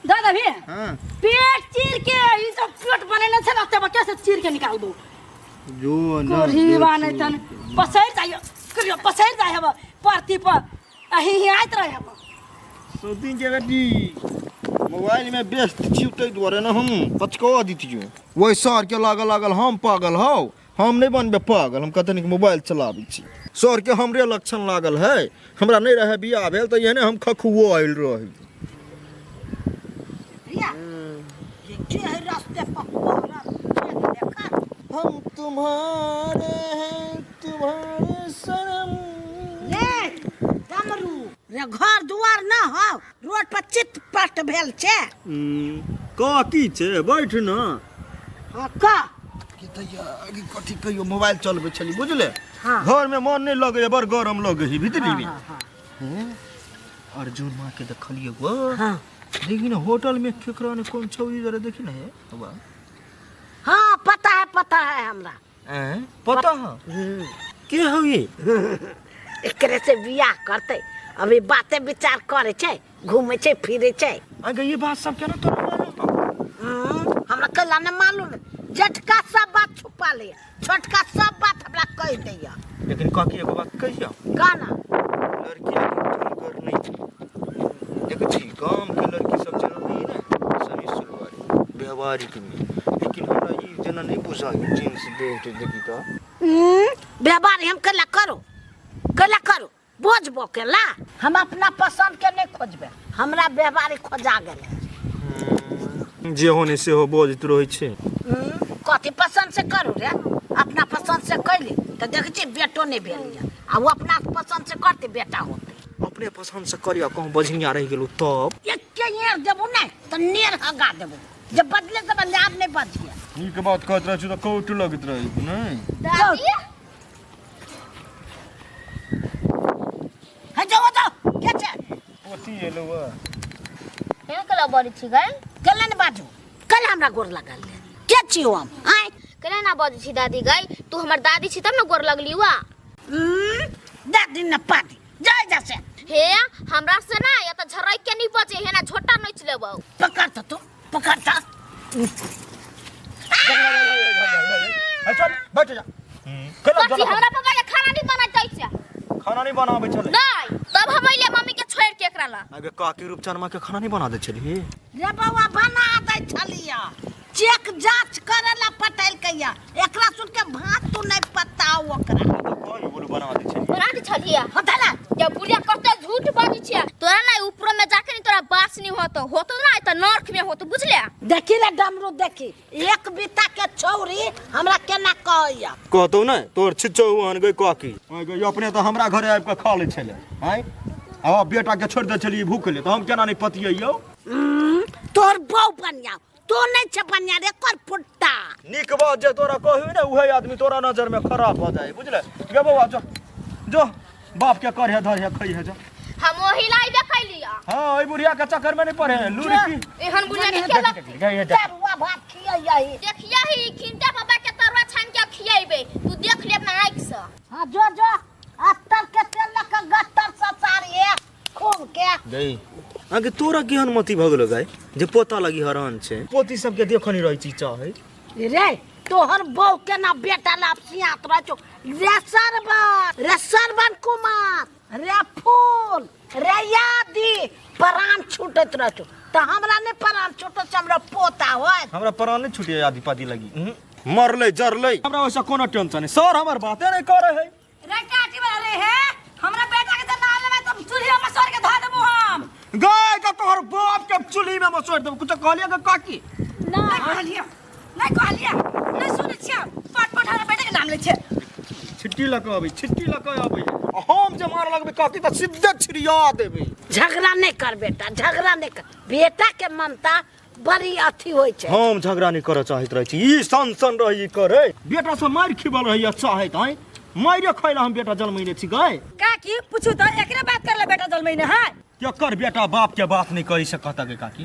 दऽ देबही? हाँ। पेट चीर के ई सब पेट बनेने छै ने, तब कैसे चीर के निकालबो? जो न कोढ़ीवा नहीं तन पसैर जाइयो, करियो पसैर जाइ हब परती पर अही ही आइत रहे हब। सौतीन के बेटी मोबाइल में व्यस्त छी ताहि दुआरे ने हम पचकवा दितियो। ओहि सर के लागल लागल हम पागल हौ, हम नहीं बनबे पागल, हम कतनिक मोबाइल चलाबै छी। सर के हमरे लक्षण लागल है, हमरा नहीं रहे बियाह भेल तऽ एहने हम खखुओ आयल रही। प्रिया, ये के है रास्ते पर पड़ल? देखा। हम तुम्हारे हैं तुम्हारे शरम। रे डमरू रे, घर दुआर न हो, रोड पर चित पट भेल छै। का की छै, बैठ न। हाँ का की तैया अभी कथी कहियो, मोबाइल चलबै छली बुझले। हाँ। घर में मन नहीं लगे, बड़ गरम लगे है भीतरी में। हाँ, हाँ। हैं? अर्जुन माँ के देखलिए गो। हाँ। देखी ना होटल में केकरा ने कौन छौरी जरा देखी ना है बाबा। हाँ पता है, पता है हमरा। हैं? पता है? के हौ ये? एकरे से बियाह करते, अभी बाते विचार करे छै, घूमे छै फिरे छै। अगे ये बात सब केना तोरा मालूम हौ? हमरा कैला ने मालूम, जेठका सब बात छुपा ले, छोटका सब बात हमरा कह दैया। लेकिन काकी एगो बात कहिया? का ना? लड़की लेकिन तुमकर नहीं छै। देखै छी गाम के लड़की सब जेना होइए ने, सभी सुलवारी व्यवहारिक में, लेकिन हमरा ई जेना नहीं बुझाइ जींस देह देखी तऽ। व्यवहार हम कैला करो, कैला करो, बोझबो केला। हम अपना पसंद के नहीं खोजबे, हमरा व्यवहार खोजा गेलै। जे होने से हो बोझत रहै छै। कथी पसंद से करू रे, अपना पसंद से कैली तऽ देखै छी बेटो नहीं भेल यऽ, आ ओ अपना पसंद से करते बेटा होते। अपने पसंद से करियो, कहूँ बझनिया रहि गेलू तब। एके नेर देबू नहीं तऽ नेर हगा देबू, जे बदले से बदले आब नहीं बजिए। नीक बात कहैत रहै छी तऽ कौट लगैत रहै नहीं। दादी हे जाओ जाओ, के छै? पोती एलौ हँ। केना केला बजै छी गै? केला ने बाजू, कल हमरा गोर लगल ले। के छियौ हम? आँय? केना ना बजै छी दादी गै? तू हमर दादी छी तब ने गोर लगली वा। दादी न पादी, जाय जा से। हे हमरा से ना या तऽ झरक के नहीं बजे हे ना झोटा नोच लेबौ। पकड़ त तू, पकड़ त। चल बैठ जा। कथी हमरा पापा के खाना नहीं बनाते छै? खाना नहीं बनाबै छलै। नहीं, तब हम अइले मम्मी के छोड़ के एकरा ला। आगे काकी रूपचनमा के खाना नहीं बना दै छली? रे बौआ बना दै छलिया, चेक जांच करे ला पटैल के या, एकरा सुन के भात तू नहीं पता ओकरा। कोई बोलू बना दै छली। बना दै छलिया। होता ना? जब बुढ़िया कते झूठ बाजै छै, तोरा ना ऊपर में जाके नहीं तोरा बास नहीं होतो, होतो ना त नर्क में होतो बुझले? देखी रे डमरू देखी, एक बीता के छौरी हमरा केना कहैया। कहतौ ने तोर छिच्चौ आन गई काकी। आइ गई अपने तऽ हमरा घरे आबि कऽ खा लै छलै। आँय आ बेटा के छोड़ि दै छलियै भूख ले, तऽ हम केना नहीं पतियैयौ? तोर बहू बनिया, तो नहीं छे बनिया रे कर फुट्टा। नीक बात जे तोरा कहू ने उहे आदमी तोरा नजर में खराब हो जाए बुझले। गे बौआ जो जो बाप के करहे धरहे खइहे जो। हम ओही लाइबे कैलिया। हाँ, ओई बुढ़िया के चक्कर में नहीं पड़े लूरी की। एहन बुढ़िया के खेला। तरुआ भात खियैया ही। देखिया ही खिंटा बाबा के तरुआ छान के खियैबे, तू देख ले अपना आँख से। हाँ जो जो अस्तर के तेल लग के गत्तर ससारी है खून के। गई आगे तोरा केहन मति भऽ गेलो गाय जे पोता लगी हरान छै। पोती सबके देखनी रहै छी चाहे। रे तोहर बहू के ना बेटा लाभ सियात रह छौ। रे सरबन, रे सरबन कुमार, रे फूल, रे यादी, प्राण छूटैत रह छौ। तऽ हमरा नहि प्राण छूटत छै, हमरा पोता होय। हमरा प्राण नहि छूटिए यादी पादी लगी। मरलै जरलै हमरा ओइसँ कोनो टेंशन नहि, सर हमर बाते नहि करै है। रे काटी वाला रे हे, हमरा बेटा के तऽ नाम लेबै तऽ चूल्ही में मसोर के धऽ देबो हम। गाय के तोहर बाप के चूल्ही में मसोर देबो, कुछ कहलिए के काकी? नहीं कहलिए, नहीं कहलिए, नहीं सुनै छियै, पट पट हमरा बेटा के नाम लै छियै। छिट्टी लऽ कऽ अबै, छिट्टी लऽ कऽ अबै, आ हम जे मार लगबै काकी तऽ सीधे छिड़िया देबै। झगड़ा नहीं कर बेटा, झगड़ा नहीं कर, बेटा के ममता बड़ी अथी होइ छै। हम झगड़ा नहीं करऽ चाहैत रहै छी, ई सन सन रही करे बेटा से मारि खिबल रहैया चाहैत। आँय मारि खैला हम बेटा जन्मैने छी गाय। काकी पूछू तऽ एकरे बात करले बेटा जन्मैने है। केकर बेटा बाप के बात नहीं करी से कहता गे काकी?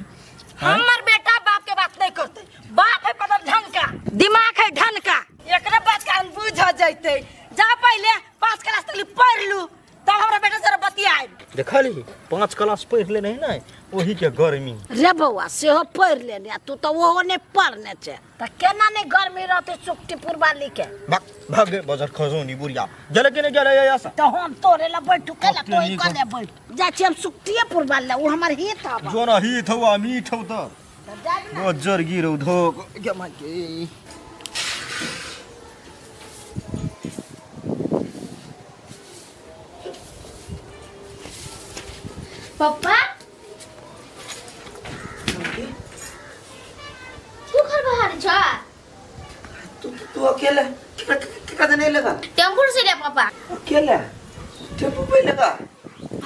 हमर बेटा बाप के बात नहीं करते, बाप है पदर ढंग का, दिमाग है ढंग का, एकरे बात का हम बुझ जैते। जा पहले 5 क्लास तक पढ़ लू तब हमरा बेटा जरा बतियाए। देखली 5 क्लास पढ़ि लेने है ने ओही के गर्मी रे बौआ सेहो पढ़ि लेने आ तू तऽ ओहो नहि पढ़ने छै तऽ केना नहि गर्मी रहतै सुखटीपुर वाली के भाग भाग गे बजर खजौनी बुढ़िया गेले कि नहि गेले ऐसा तऽ हम तोरे लए बैठू कैला ओते तोही नीक कने बैठ जाइ छी हम सुखटीपुर वाली लए ओ हमर हित हब जो ना हित हौ आ मीठ हौ तऽ बजर गिरौ धोक गे माय के पप्पा तू घर बाहर छ तू तू अकेले केकरा केकरा देने लगा टेम्पू से रे पापा अकेले टेम्पू पे लगा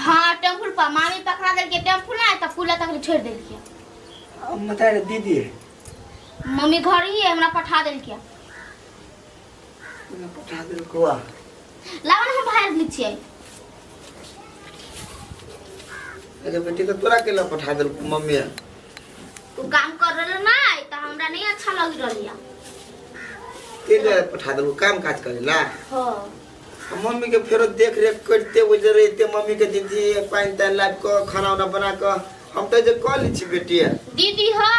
हाँ टेम्पू पर मामी पकड़ा देलके टेम्पू ना त पुला तक छोड़ देलके हम बता रे दीदी मम्मी घर ही है हमरा पठा देलके पठा देलको आ लावा ना हम बाहर लै छियै अरे बेटी तो तोरा केला पठा देलको मम्मी उ काम कर रहल ना त हमरा नहीं अच्छा लग रहल है ते दुआरे पठा देलको काम काज करेला हां आ मम्मी के फेरो देख रेख करते उजर रहते मम्मी के दीदी पानि तानि लाबि कऽ खाना उना बना कऽ हम तऽ जे कऽ लै छी बेटी दीदी है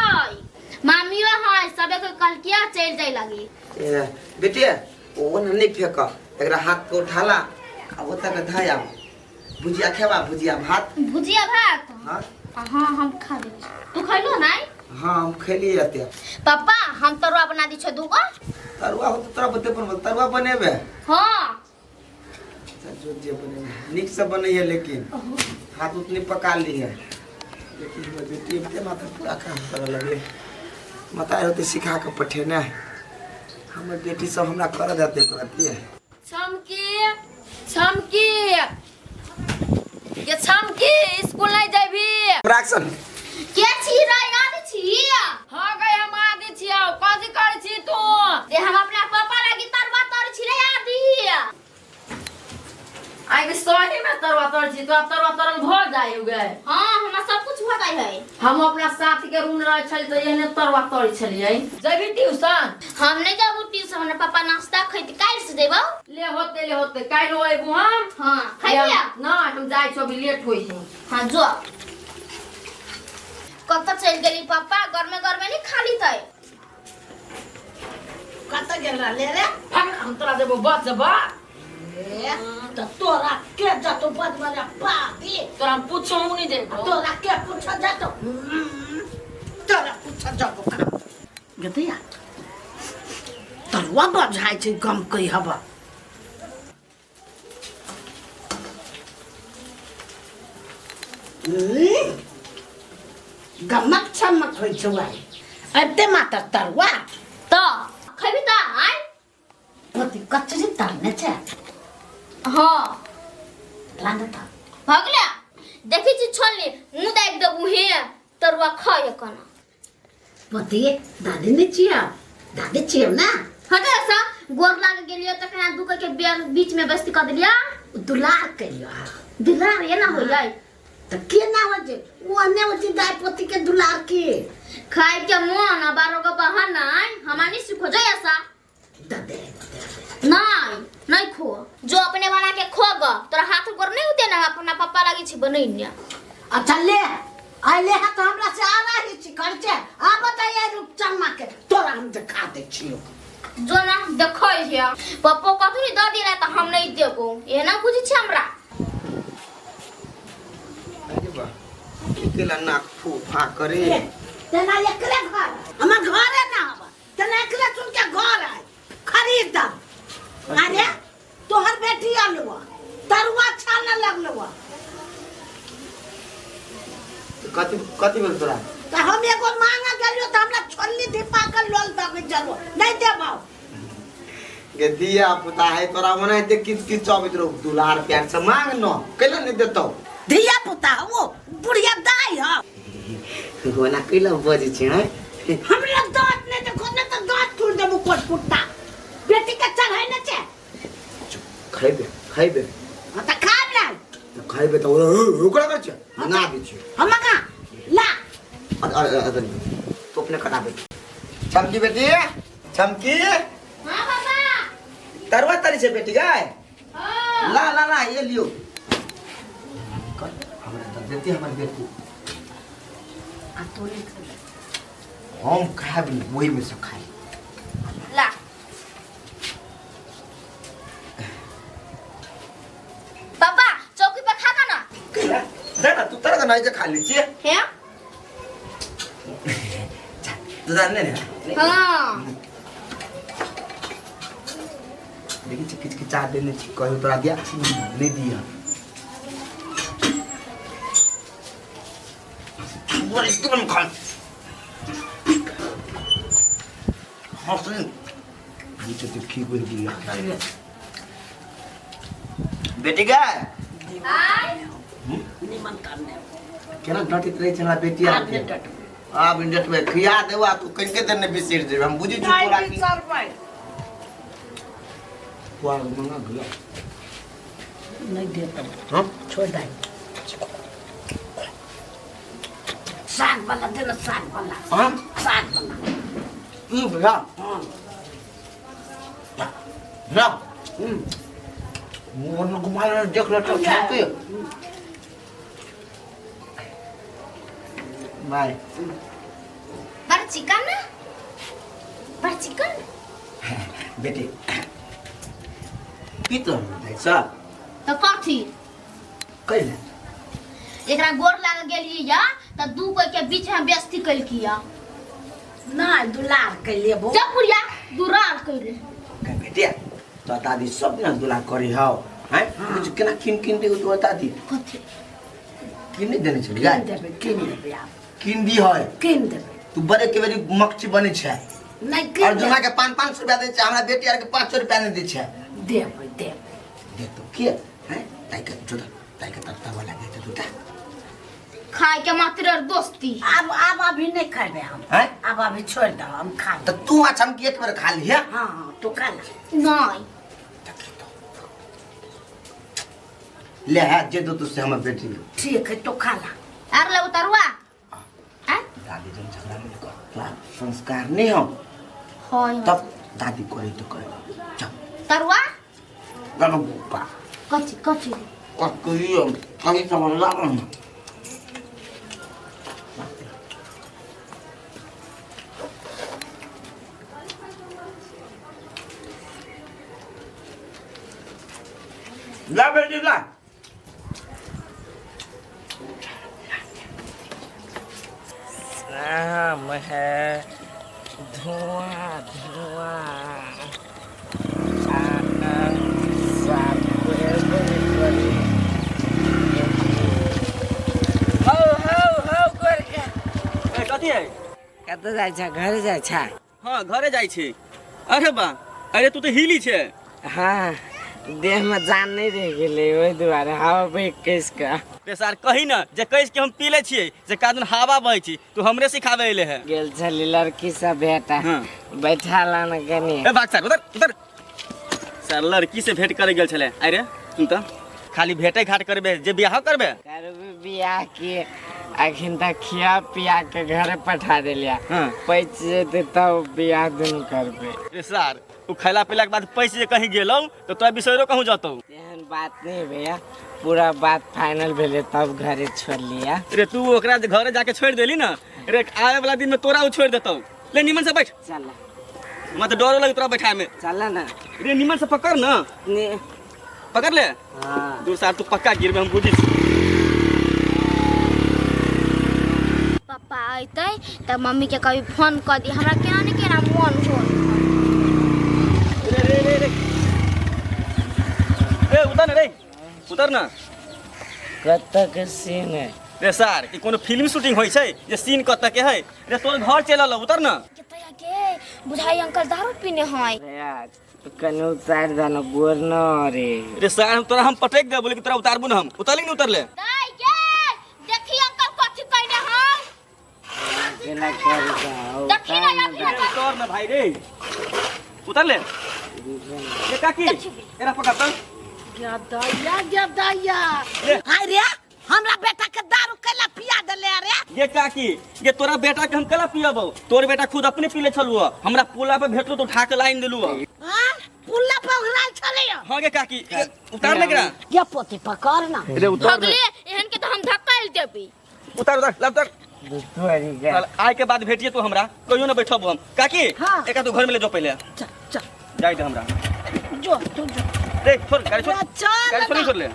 मामियो है सबे के कहलकिया चल जाय लगी ए, बेटी ओ ने नहि फेक एकरा हाथ के उठाला आ ओतऽ के धऽ आब भुजिया खेबा भुजिया भात भुजिया भात हाँ हाँ हम खा ले तू खैलो नहीं हाँ हम खेलिए एते पापा हम तरुआ बना दी छो दूगो तरुआ हो तऽ तोरा बते पर तरुआ बनेबे हाँ अच्छा, जो जे बनेबे नीक से बनैहे लेकिन हाथ उतनी पका ली है लेकिन हमर बेटी एते माथा पूरा काम करऽ लगले माता होते सिखा के पठेने हमर बेटी सब हमरा करऽ देते करतिए छमकी छमकी ये छमकी स्कूल नहीं जाबी एक्शन के छी रे याद छी हाँ गई हम आदि छियौ कथी करै छी तू जे हम अपना पापा लागी तरुआ तर छी रे आदि आइ सही में तरुआ तर छी तोरा तरुआ तरल भऽ जाइ गे हाँ हमरा सब कुछ भऽ जाइ है हम अपना साथी के रूम रहै छली तऽ एहने तरुआ तरै छलियै जेबही ट्यूशन हम नहीं जाबू ट्यूशन हमरा पापा नाश्ता खैत काल्हि से जेबौ ले होते ले होते काल्हि अयबू हम हाँ खैबिया नहि हम जाइ छी अभी लेट होइ छै हाँ जो कतऽ चलि गेली पापा गरमे गरमे नहीं खाली तै कतऽ गेल रहले रे भाग हम तोरा देबो बचबा ए, तऽ तोरा के जतो बजबले पापी तोरा हम पूछो नहीं देबो तोरा के पूछ जतो तोरा पूछ जबो का गदैया तरुआ बझाइ छै गम कै हवा गमक चमक होइ छौ आइ अबिते मात्र तरुआ तऽ खैबी तऽ आइ कथी कचरी तरने छै हाँ लाने तऽ भऽ गेलै देखै छी छोड़ली मुँह दाबि देबू हे तरुआ खाय कोना पति दादी नहि छियौ दादी छियौ ने हटे सा गोर लाग गेलियो तखन दू के बीच में बस्ती कऽ देलिया दुलार करियो दुलार एना होइयै तऽ केना होइ छै ओ नहि होइ छै दाय पोती के दुलार के खाय के मन आ बारो के बहाना हमरा नहीं सीखो जाय ऐसा दे नहीं नहीं खो जो अपने बना के खो ग तोरा हाथ गोर नहीं होते ना अपना पापा लागी छी बनैने अच्छा ले आइ ले हाथ हमरा से आ रही छी खर्चे आ बताइए रूपचनमा के तोरा हम देखा दै छियौ जो ना देखै छै पप्पो कथू नहीं दऽ दिला तऽ हम नहीं देबो एना बुझै छी हमरा अरे वाह केला नाक फू फा करे तेना एकरे घर हमर घरे ना आब तेना एकरे सुन के घर आय खरीद दब अरे तोहर बेटी आलुआ तरुआ अच्छा न लगलुआ कथी कथी भेल तोरा तऽ हम एगो मांगे गेलियो तऽ हमरा छोलनी धिपा के लोल दऽ जलो नहीं देबौ गे दिया पुता है तोरा ओनाहिते किच किच अबैत रहो दुलार प्यार से मांग न कैला नहीं देतौ धिया पुता वो बुढ़िया दाई ह ओना कैला बजै छै हैं हमरा दांत नहीं देखो ने तऽ दांत तोड़ देबो कोट पुट्टा बेटी के चढ़ाई ने छै खैबे खैबे हाँ तऽ खाब ना तऽ खैबे तऽ ओकरा करै छै मंगा दै छियै हम मंगा ला अरे अरे तू अपने कटा दे चमकी बेटी चमकी हाँ पापा तरुआ तरी छै बेटी गाय हाँ ला ला ला ये लियो कर हमरा तऽ देते हमर बेटी आ तू नहीं खेबै हम खायब नहि ओहिमे से खाय ला पापा चौकी पर खा ना दे ना तू तरह नहीं जे खा ली छियै हे तू जान ने हाँ देखी छी किच किचा देने छी कहियो तोरा दिया नहीं दिया बड़ी तुम खा हंसनी नीचे तो खी बोल दिया बेटी गा निमन करने केना डटित रहे छला बेटी आब नहि डटबै आब डटबै खिया देबो आ तू कनिके देर नहि बिसरि जेबै हम बुझै छी तोरा नहि की बिसरबै पुआल मंगा गेलो नहीं देतौ हाँ छोड़ दे साग वाला दे ना साग वाला हाँ साग वाला ई भैया हाँ ना मोन घुमा देख ले तो छाती बाय बड़ चिकन बड़ चिकन बेटी पीत रहल जाइ छ तो कथी कैले एकरा गोर लाग गेलियै या त दू कोई के बीच में बेइज्जती कैलकी या नहीं दुलार कैलिए बो जब पुरिया दुरार कैले बेटिया तो दादी सब दिन दुला करी हौ हैं कुछ केना किन किन दे तो दादी कथी किन नहीं देने छलियै किन देबै किन देबै आब किन दी है किन देबै तू बड़े के बेरी मक्षी बनै छै नहीं किन अर्जुना के 5-5 रुपया दै छै हमरा बेटी आर के 500 रुपया नहीं दै छै देबै देबै दे तो के हैं ताई के जोड़ा ताई के तत्ता वाला दे तो दूटा खाए के मात्र और दोस्ती आब आब अभी नहीं खेबै हम हैं आब अभी छोड़ दो हम खा तो तू अच्छा हम एक बेर खा लिया हाँ हाँ तू खा ले नहीं ले है जे दो तू से हमर बेटी के ठीक है तो खा ला आर ले उतरवा हैं दादी जन झगड़ा नहीं कर तोरा संस्कार नहीं हो होय तब दादी करे तो करे चल तरुआ गलो गुप्पा कथी कथी ककरी कहीं समझ ला ना ला बेटी ला शाम है धुआं धुआं हौ हौ हौ करके ए, कथी है कतऽ जाइ छ घरे जाइ छ हाँ घरे जाइ छी अरे बा अरे तू तऽ हिली छै हाँ देह में जान नहीं रह गेलै ओहि दुआरे हवा बहि कसि कऽ रे सार कही न जे कहि के हम पी ले छियै जे कादन हवा बहै छी तू हमरे सिखावे अइले है गेल छली लड़की सब भेटा हाँ। बैठा ला न कनी ए भाग सर उधर उधर सर लड़की से भेंट करे गेल छले अरे सुन तऽ खाली भेंटे घाट करबे जे बियाह करबे करबे बियाह के अखन तक खिया पिया के घरे पठा देलिया हाँ। पैच जेतै तब बियाह दुनू करबे रे सार उ खैला पीला के बाद पैसे जे कहीं गेलौ तो तोरा बिसरो कहूँ जतौ एहन बात नहीं भैया पूरा बात फाइनल भेलै तब घरे छोड़ लिया रे तू ओकरा घरे जाके छोड़ देली ना रे आवे वाला दिन में तोरा उ छोड़ देतौ ले निमन से बैठ चल हमरा तो डरो लगे तोरा बैठाए में चल ना रे निमन से पकड़ ना ने पकड़ ले हाँ दूर सार तू पक्का गिरबे हम बुझी छी। पापा अयतै तऽ मम्मी के कभी फोन कऽ दी हमरा केना ने केना मोन हो रे रे रे रे ए उतर ना रे उतर ना कतऽ के सीन है रे सार ई कोनो फिल्म शूटिंग होइ छै जे सीन कतऽ के है रे तोर घर चलि अलो उतर ना के के बुझाई अंकल दारू पीने है भैया कनी उतारि दे ना गोर न रे रे सार हम तोरा हम पटक देबो लेकिन तोरा उतारबो ना हम उतारली ना उतरले दाई के देखी अंकल कथी कहने हम केना कर जाओ देखी ना देखी ना उतर ना भाई रे उतर ले ये काकी एरा पकड़ त गदया गदया हाय रे हमरा बेटा के दारू कैला पिया देले रे ये काकी ये तोरा बेटा के हम कला पियबो तोर बेटा खुद अपने पीले छलुआ हमरा पुला पे भेटलो तो उठा के लाइन देलुआ हां पुल्ला पर उड़ाल छले हां गे काकी ये उतार ले एकरा ये पोती पकड़ ना रे उतार भगले एहन चल देबी। उतार उतार ला उतार। आय के बाद भेटिए तू हमरा कहियो ना बैठब हम। काकी एका तू घर में ले जो पहले। चल चल जाई दे हमरा। जो तू जो। देख छोड़ गाड़ी छोड़। चल गाड़ी छोड़ छोड़ ले।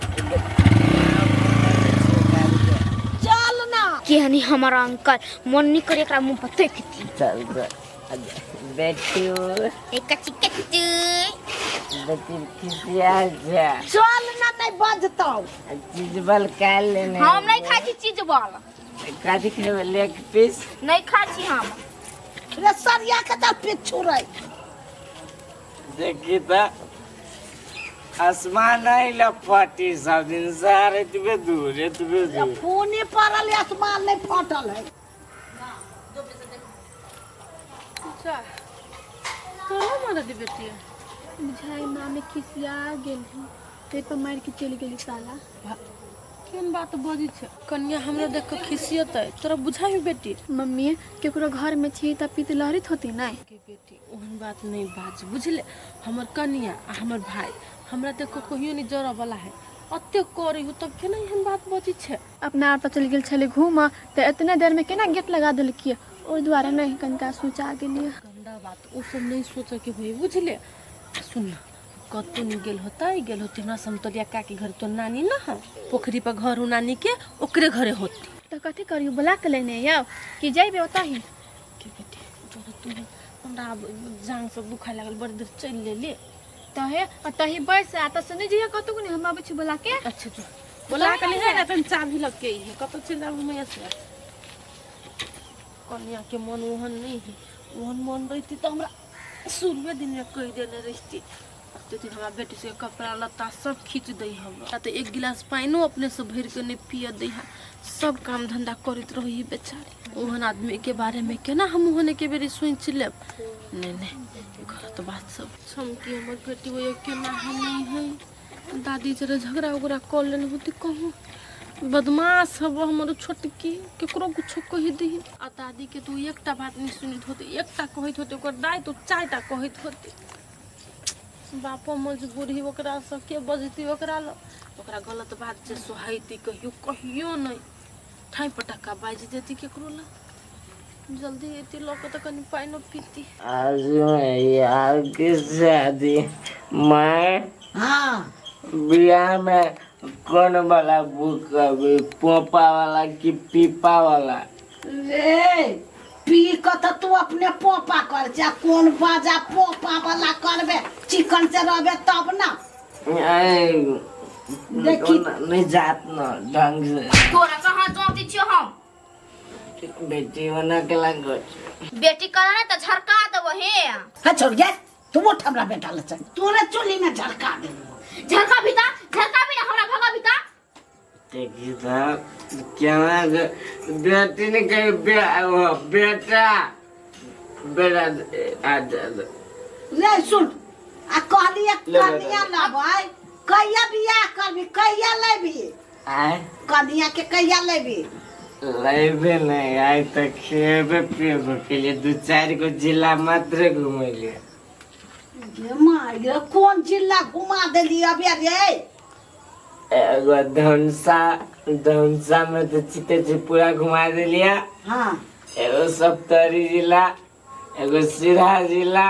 चल ना। केहनी हमर अंकल मन नहीं करे एकरा मुंह पर देखती। चल बेटियो एक कच्ची बेटी किसिया जा। चल ना नहीं बजतौ। चीज बल खा लेने। हम नहीं खाई छी चीज बल। कथी खेबै लेग पीस? नहीं खाई छी हम। रे सरिया के तऽ पिच्छू रे। देखी तऽ आसमान नहीं लफटी सब दिन सार एतबे दूर एतबे दूर। फोने पड़ल आसमान नहीं फटल है। तोरा मारा दी बेटी। बुझाई मामे खिसिया गेल है ते पर मार के चली गेली साला। केहन बात बजै छै कन्या हमरा देख के खिसियतै तोरा बुझाइ बेटी? मम्मी केकरो घर में छी त पीत लहरित होती नहीं। के बेटी ओहन बात नहीं बाज बुझले। हमर कन्या आ हमर भाई हमरा देख के कहियो नहीं जरऽ वाला है। अते करै हो तब केना एहन बात बजै छै? अपना आर त चलि गेल छलै घूमऽ त एतने देर में केना गेट लगा देलकियै ओहि दुआरे नहीं कनिका सोचा गेलियै। गंदा बात ओ सब नहीं सोचे के होई बुझले। सुन ना कतौ नहीं गेल होतै गेल होतै हमरा समतलिया काकी घर तो नानी ना है पोखरी पर घर हो नानी के ओकरे घरे होती। त कथी करियो बुला के लेने आउ कि जइबे ओतही? के बेटी तोरा तू हमरा आब जांग सब दुखाय लागल बड़ देर चलि लेले। तहे तही बैस आ त सुनै जइयो कतौ नहीं हम आबै छी बुला के। अच्छा जो बुला के नहीं है ना तन चाबी लग के है कतौ चलि जाब हम से। कन्या के मन ओहन नहीं है ओहन मन रहती तो हमरा शुरुए दिन में कहि देने रहती। अते दिन हमरा बेटी से कपड़ा लत्ता सब खींच दै हमरा तो एक गिलास पानिओ अपने से भरि के नहीं पिय दै है। सब काम धंधा करैत रही बेचारी। ओहन आदमी के बारे में केना हम ओहन के बेरी सोचि लेब? नहीं नहीं गलत बात सब छमकी हमर बेटी हो केना हम नहीं है। दादी जरा झगड़ा उगड़ा कर लेने होती कहूँ बदमाश हब हमर छोटकी केकरो कुछो कहि दही। आ दादी के तू एकटा बात नहीं सुनैत होती एकटा कहैत होती ओकर दाइ तो चारिटा कहैत होती। बापो मजबूरी ओकरा सबके बजती ओकरा ल ओकरा गलत बात जे सोहाइती कहियो कहियो नहीं ठाइ पटक्का बाजि देती केकरो ल। जल्दी एती लऽ के तऽ कनि पानिओ पीती। आज यार के शादी मैं हाँ बियाह में कौन वाला बुक करबी पोपा वाला कि पीपा वाला? रे पी के तऽ तू अपने पोपा कर जा कौन बाजा पोपा वाला करबे चिकन से रहबे तब ना। देखी नहीं जात न ढंग से। तोरा कहाँ जोती छियो हम? बेटी बना के लागो बेटी करा ना त झरका देबो हे। हां छोड़ जा तू उठ हमरा बेटा ले चल तोरे चोली में झरका देबो। झरका भी ता झरका भी ना हमरा भगा भी ता। देखी ता केना बेटी ने कही बेटा बेटा आ जा रे सुन आ कहलिए कन्या लेबै कहिया बियाह करबी कहिया लेबी? आय कन्या के कहिया लेबी? लेबे नहीं आय त खेबे पिएबे के लिए दू चार गो जिला मात्र घुमेलिए। गे माय गे कौन जिला घुमा देली अबे रे? एगो धनसा धनसा में तो चिते छी पूरा घुमा देलिया। हाँ एगो सप्तरी जिला एगो सिरहा जिला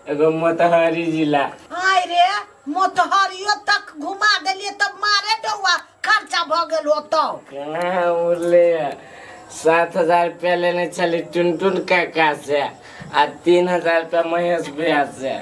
एगो मोतहरी जिला। आय रे मोतहरियो तक घुमा देलिए तब मारे डौआ खर्चा भ गेल होतौ। कहाँ उड़ले 7,000 रुपया लेने छली टुनटुन काका से आ 3,000 रुपया महेश भैया से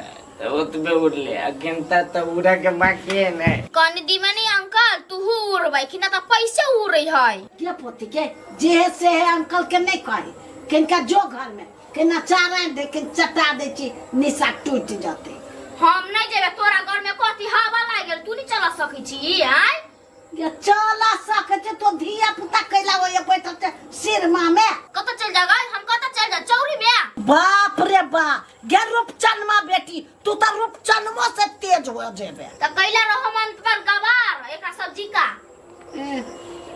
ओतबे उड़ले आ गिनता तो उड़ा के बाकी है नहीं। कनी दिमे नहीं अंकल तूहू उड़बै कि ना त पैसे उड़ै है। के पोती के जे से है अंकल के नहीं कही किनका जो घर में केना चारा दे के चटा दे छी निशा टूट जते। हम नहीं जेबे तोरा घर में कथी हवा लागल तू नहीं चला सकै छी? आय ये चला सकै छी तो धिया पुता कैला होय बैठल छै सिरमा में। कत चल जागा हम कत चल जा चौरी में? बाप रे बा गे रूपचनमा बेटी तू त रूपचनमो से तेज हो जेबे। त कैला रहो मन पर गवार एकरा सब्जी का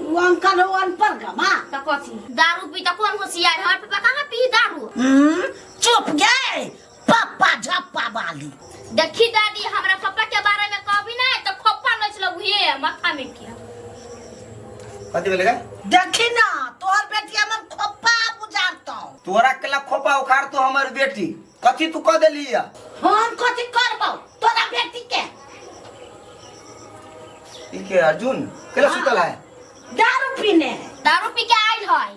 वो अंकल हो अनपढ़ गमा त कथी दारू पी त कोन होशियार हर पापा कहाँ पी दारू? चुप गे पप्पा झप्पा वाली। देखी दादी हमरा पापा के बारे में कहबी ना त खोपा नच लगू हे माथा में के। कथी भेलै गे? देखी ना तोहर बेटी हमर खोपा बुझारतौ। तोरा केला खोपा उखाड़ तो हमर बेटी कथी तू कह देली है? हम कथी करबौ तोरा बेटी के? ई के अर्जुन केला सुतल है? दारू पीने है। दारू पी के आयल है।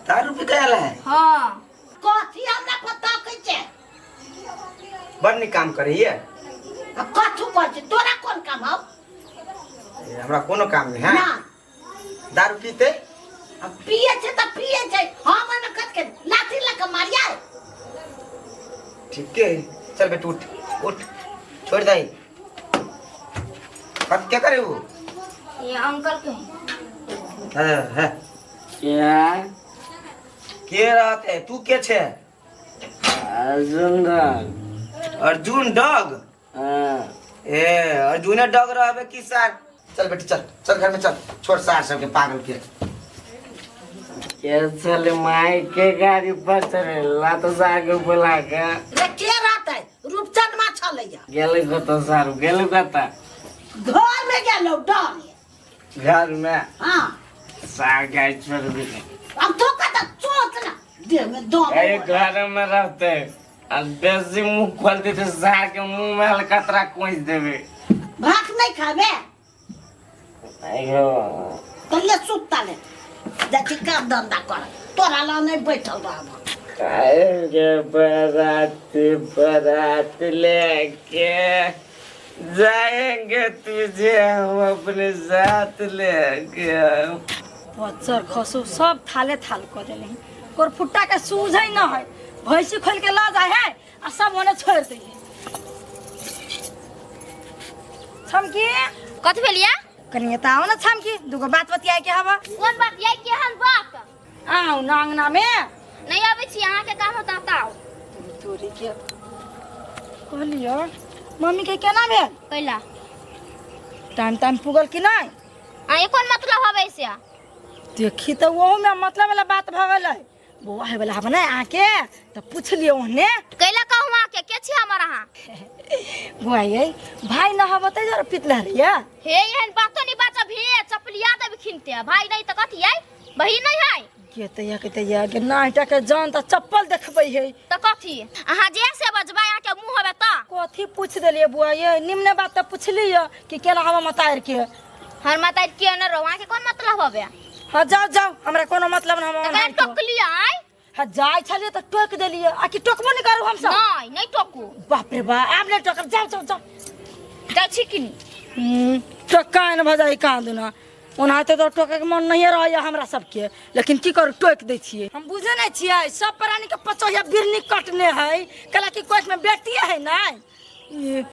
दारू पी के आयल है? हाँ। कथी हमरा पता कहै छै? बड़ नीक काम करे है। आ कथू करै छै? तोरा कोन काम हौ? हमरा कोनो काम नहीं है। ना दारू पीते आ पिए छै त पिए छै, हम ओहिमे कथ के लाठी लऽ के मारिया। ठीक है चल बेटू उठ उठ छोड़ दे। कथ क्या करे वो? ये अंकल के है है क्या के रहते तू के छे? अर्जुन डॉग। अर्जुन डॉग? हाँ। ए अर्जुने डॉग रहबे की सार? चल बेटी चल चल घर में चल, छोड़ सार सबके पागल के। के चले माई के गाड़ी पर चढ़े लात साग बुला के। रे के रहते? रूपचंद मा छलैया। गेलै कत सारू गेलै कत? घर में गेलौ डर। घर में? हाँ। सार गाय छोड़ देले। अब तो कत सोच ना देह में दम। ए घर में रहते आ बेसी मुंह खोल देते सार के मुंह में हलकतरा कोच देबे। भात नहीं खाबे? आइयो तले सुता ले जाछि काम धंधा कर, तोरा ला नहीं बैठल रहब। आएंगे बारात बारात लेके जाएंगे तुझे हम अपने साथ लेके। पच्चर खसू सब थाले थाल कर देले हैं। कोरफुट्टा के सूझे न है, भैंसी खोल के ला जाए है आ सब ओने छोड़ दे है। छमकी कथी भेलिया? कनिए त आओ न छमकी, दुगो बात बतियाए के हवा। कोन बात याई के हन बात? आओ न अंगना में। नहीं आबै छी, अहाँ के काम होता त आओ। तोरी के कहलियो मम्मी के केना भेल? कैला टाइम टाइम पुगल कि नहीं? आ ये कोन मतलब हवे से? देखी त ओहू में मतलब वाला बात भ गेलै। बौआ हे वाला हब नै आके त पूछ लियो ओहने। कैला कहू आके के छी हमर अहाँ? बौआ ये भाई न हब त जरा पितला रिया। हे एहन बातो नहीं बात भे चपलिया देब खिनते भाई नहीं त कथी है बही नहीं है। के त या के त या के नाइटा के जान त चप्पल देखबै है त कथी अहाँ जे से बजबै अहाँ के मुंह हबे त कथी पूछ देलिए बुआ ये निम्न बात त पूछलिए कि केना हवा मतार के। हर मतार के न रहो अहाँ के कोन मतलब हबे? हां जाओ जाओ हमरा कोनो मतलब न हम त टोकलिए आय। हां जाय छलिए त टोक देलिए आ कि टोकबो नहीं करू हम सब? नहीं नहीं टोकू। बाप रे बा आब नहीं टोकब, जाओ जाओ जाओ। जाय छी कि नी? टोका न भ जाई कान दुना ओनाहिते तो टोके के मन नहीं रहैया हमरा सबके, लेकिन की करू टोक दै छियै। हम बुझे नहीं छियै सब प्राणी के पचोहिया बिरनी कटने है, कला कि कोच में बेटी है ना।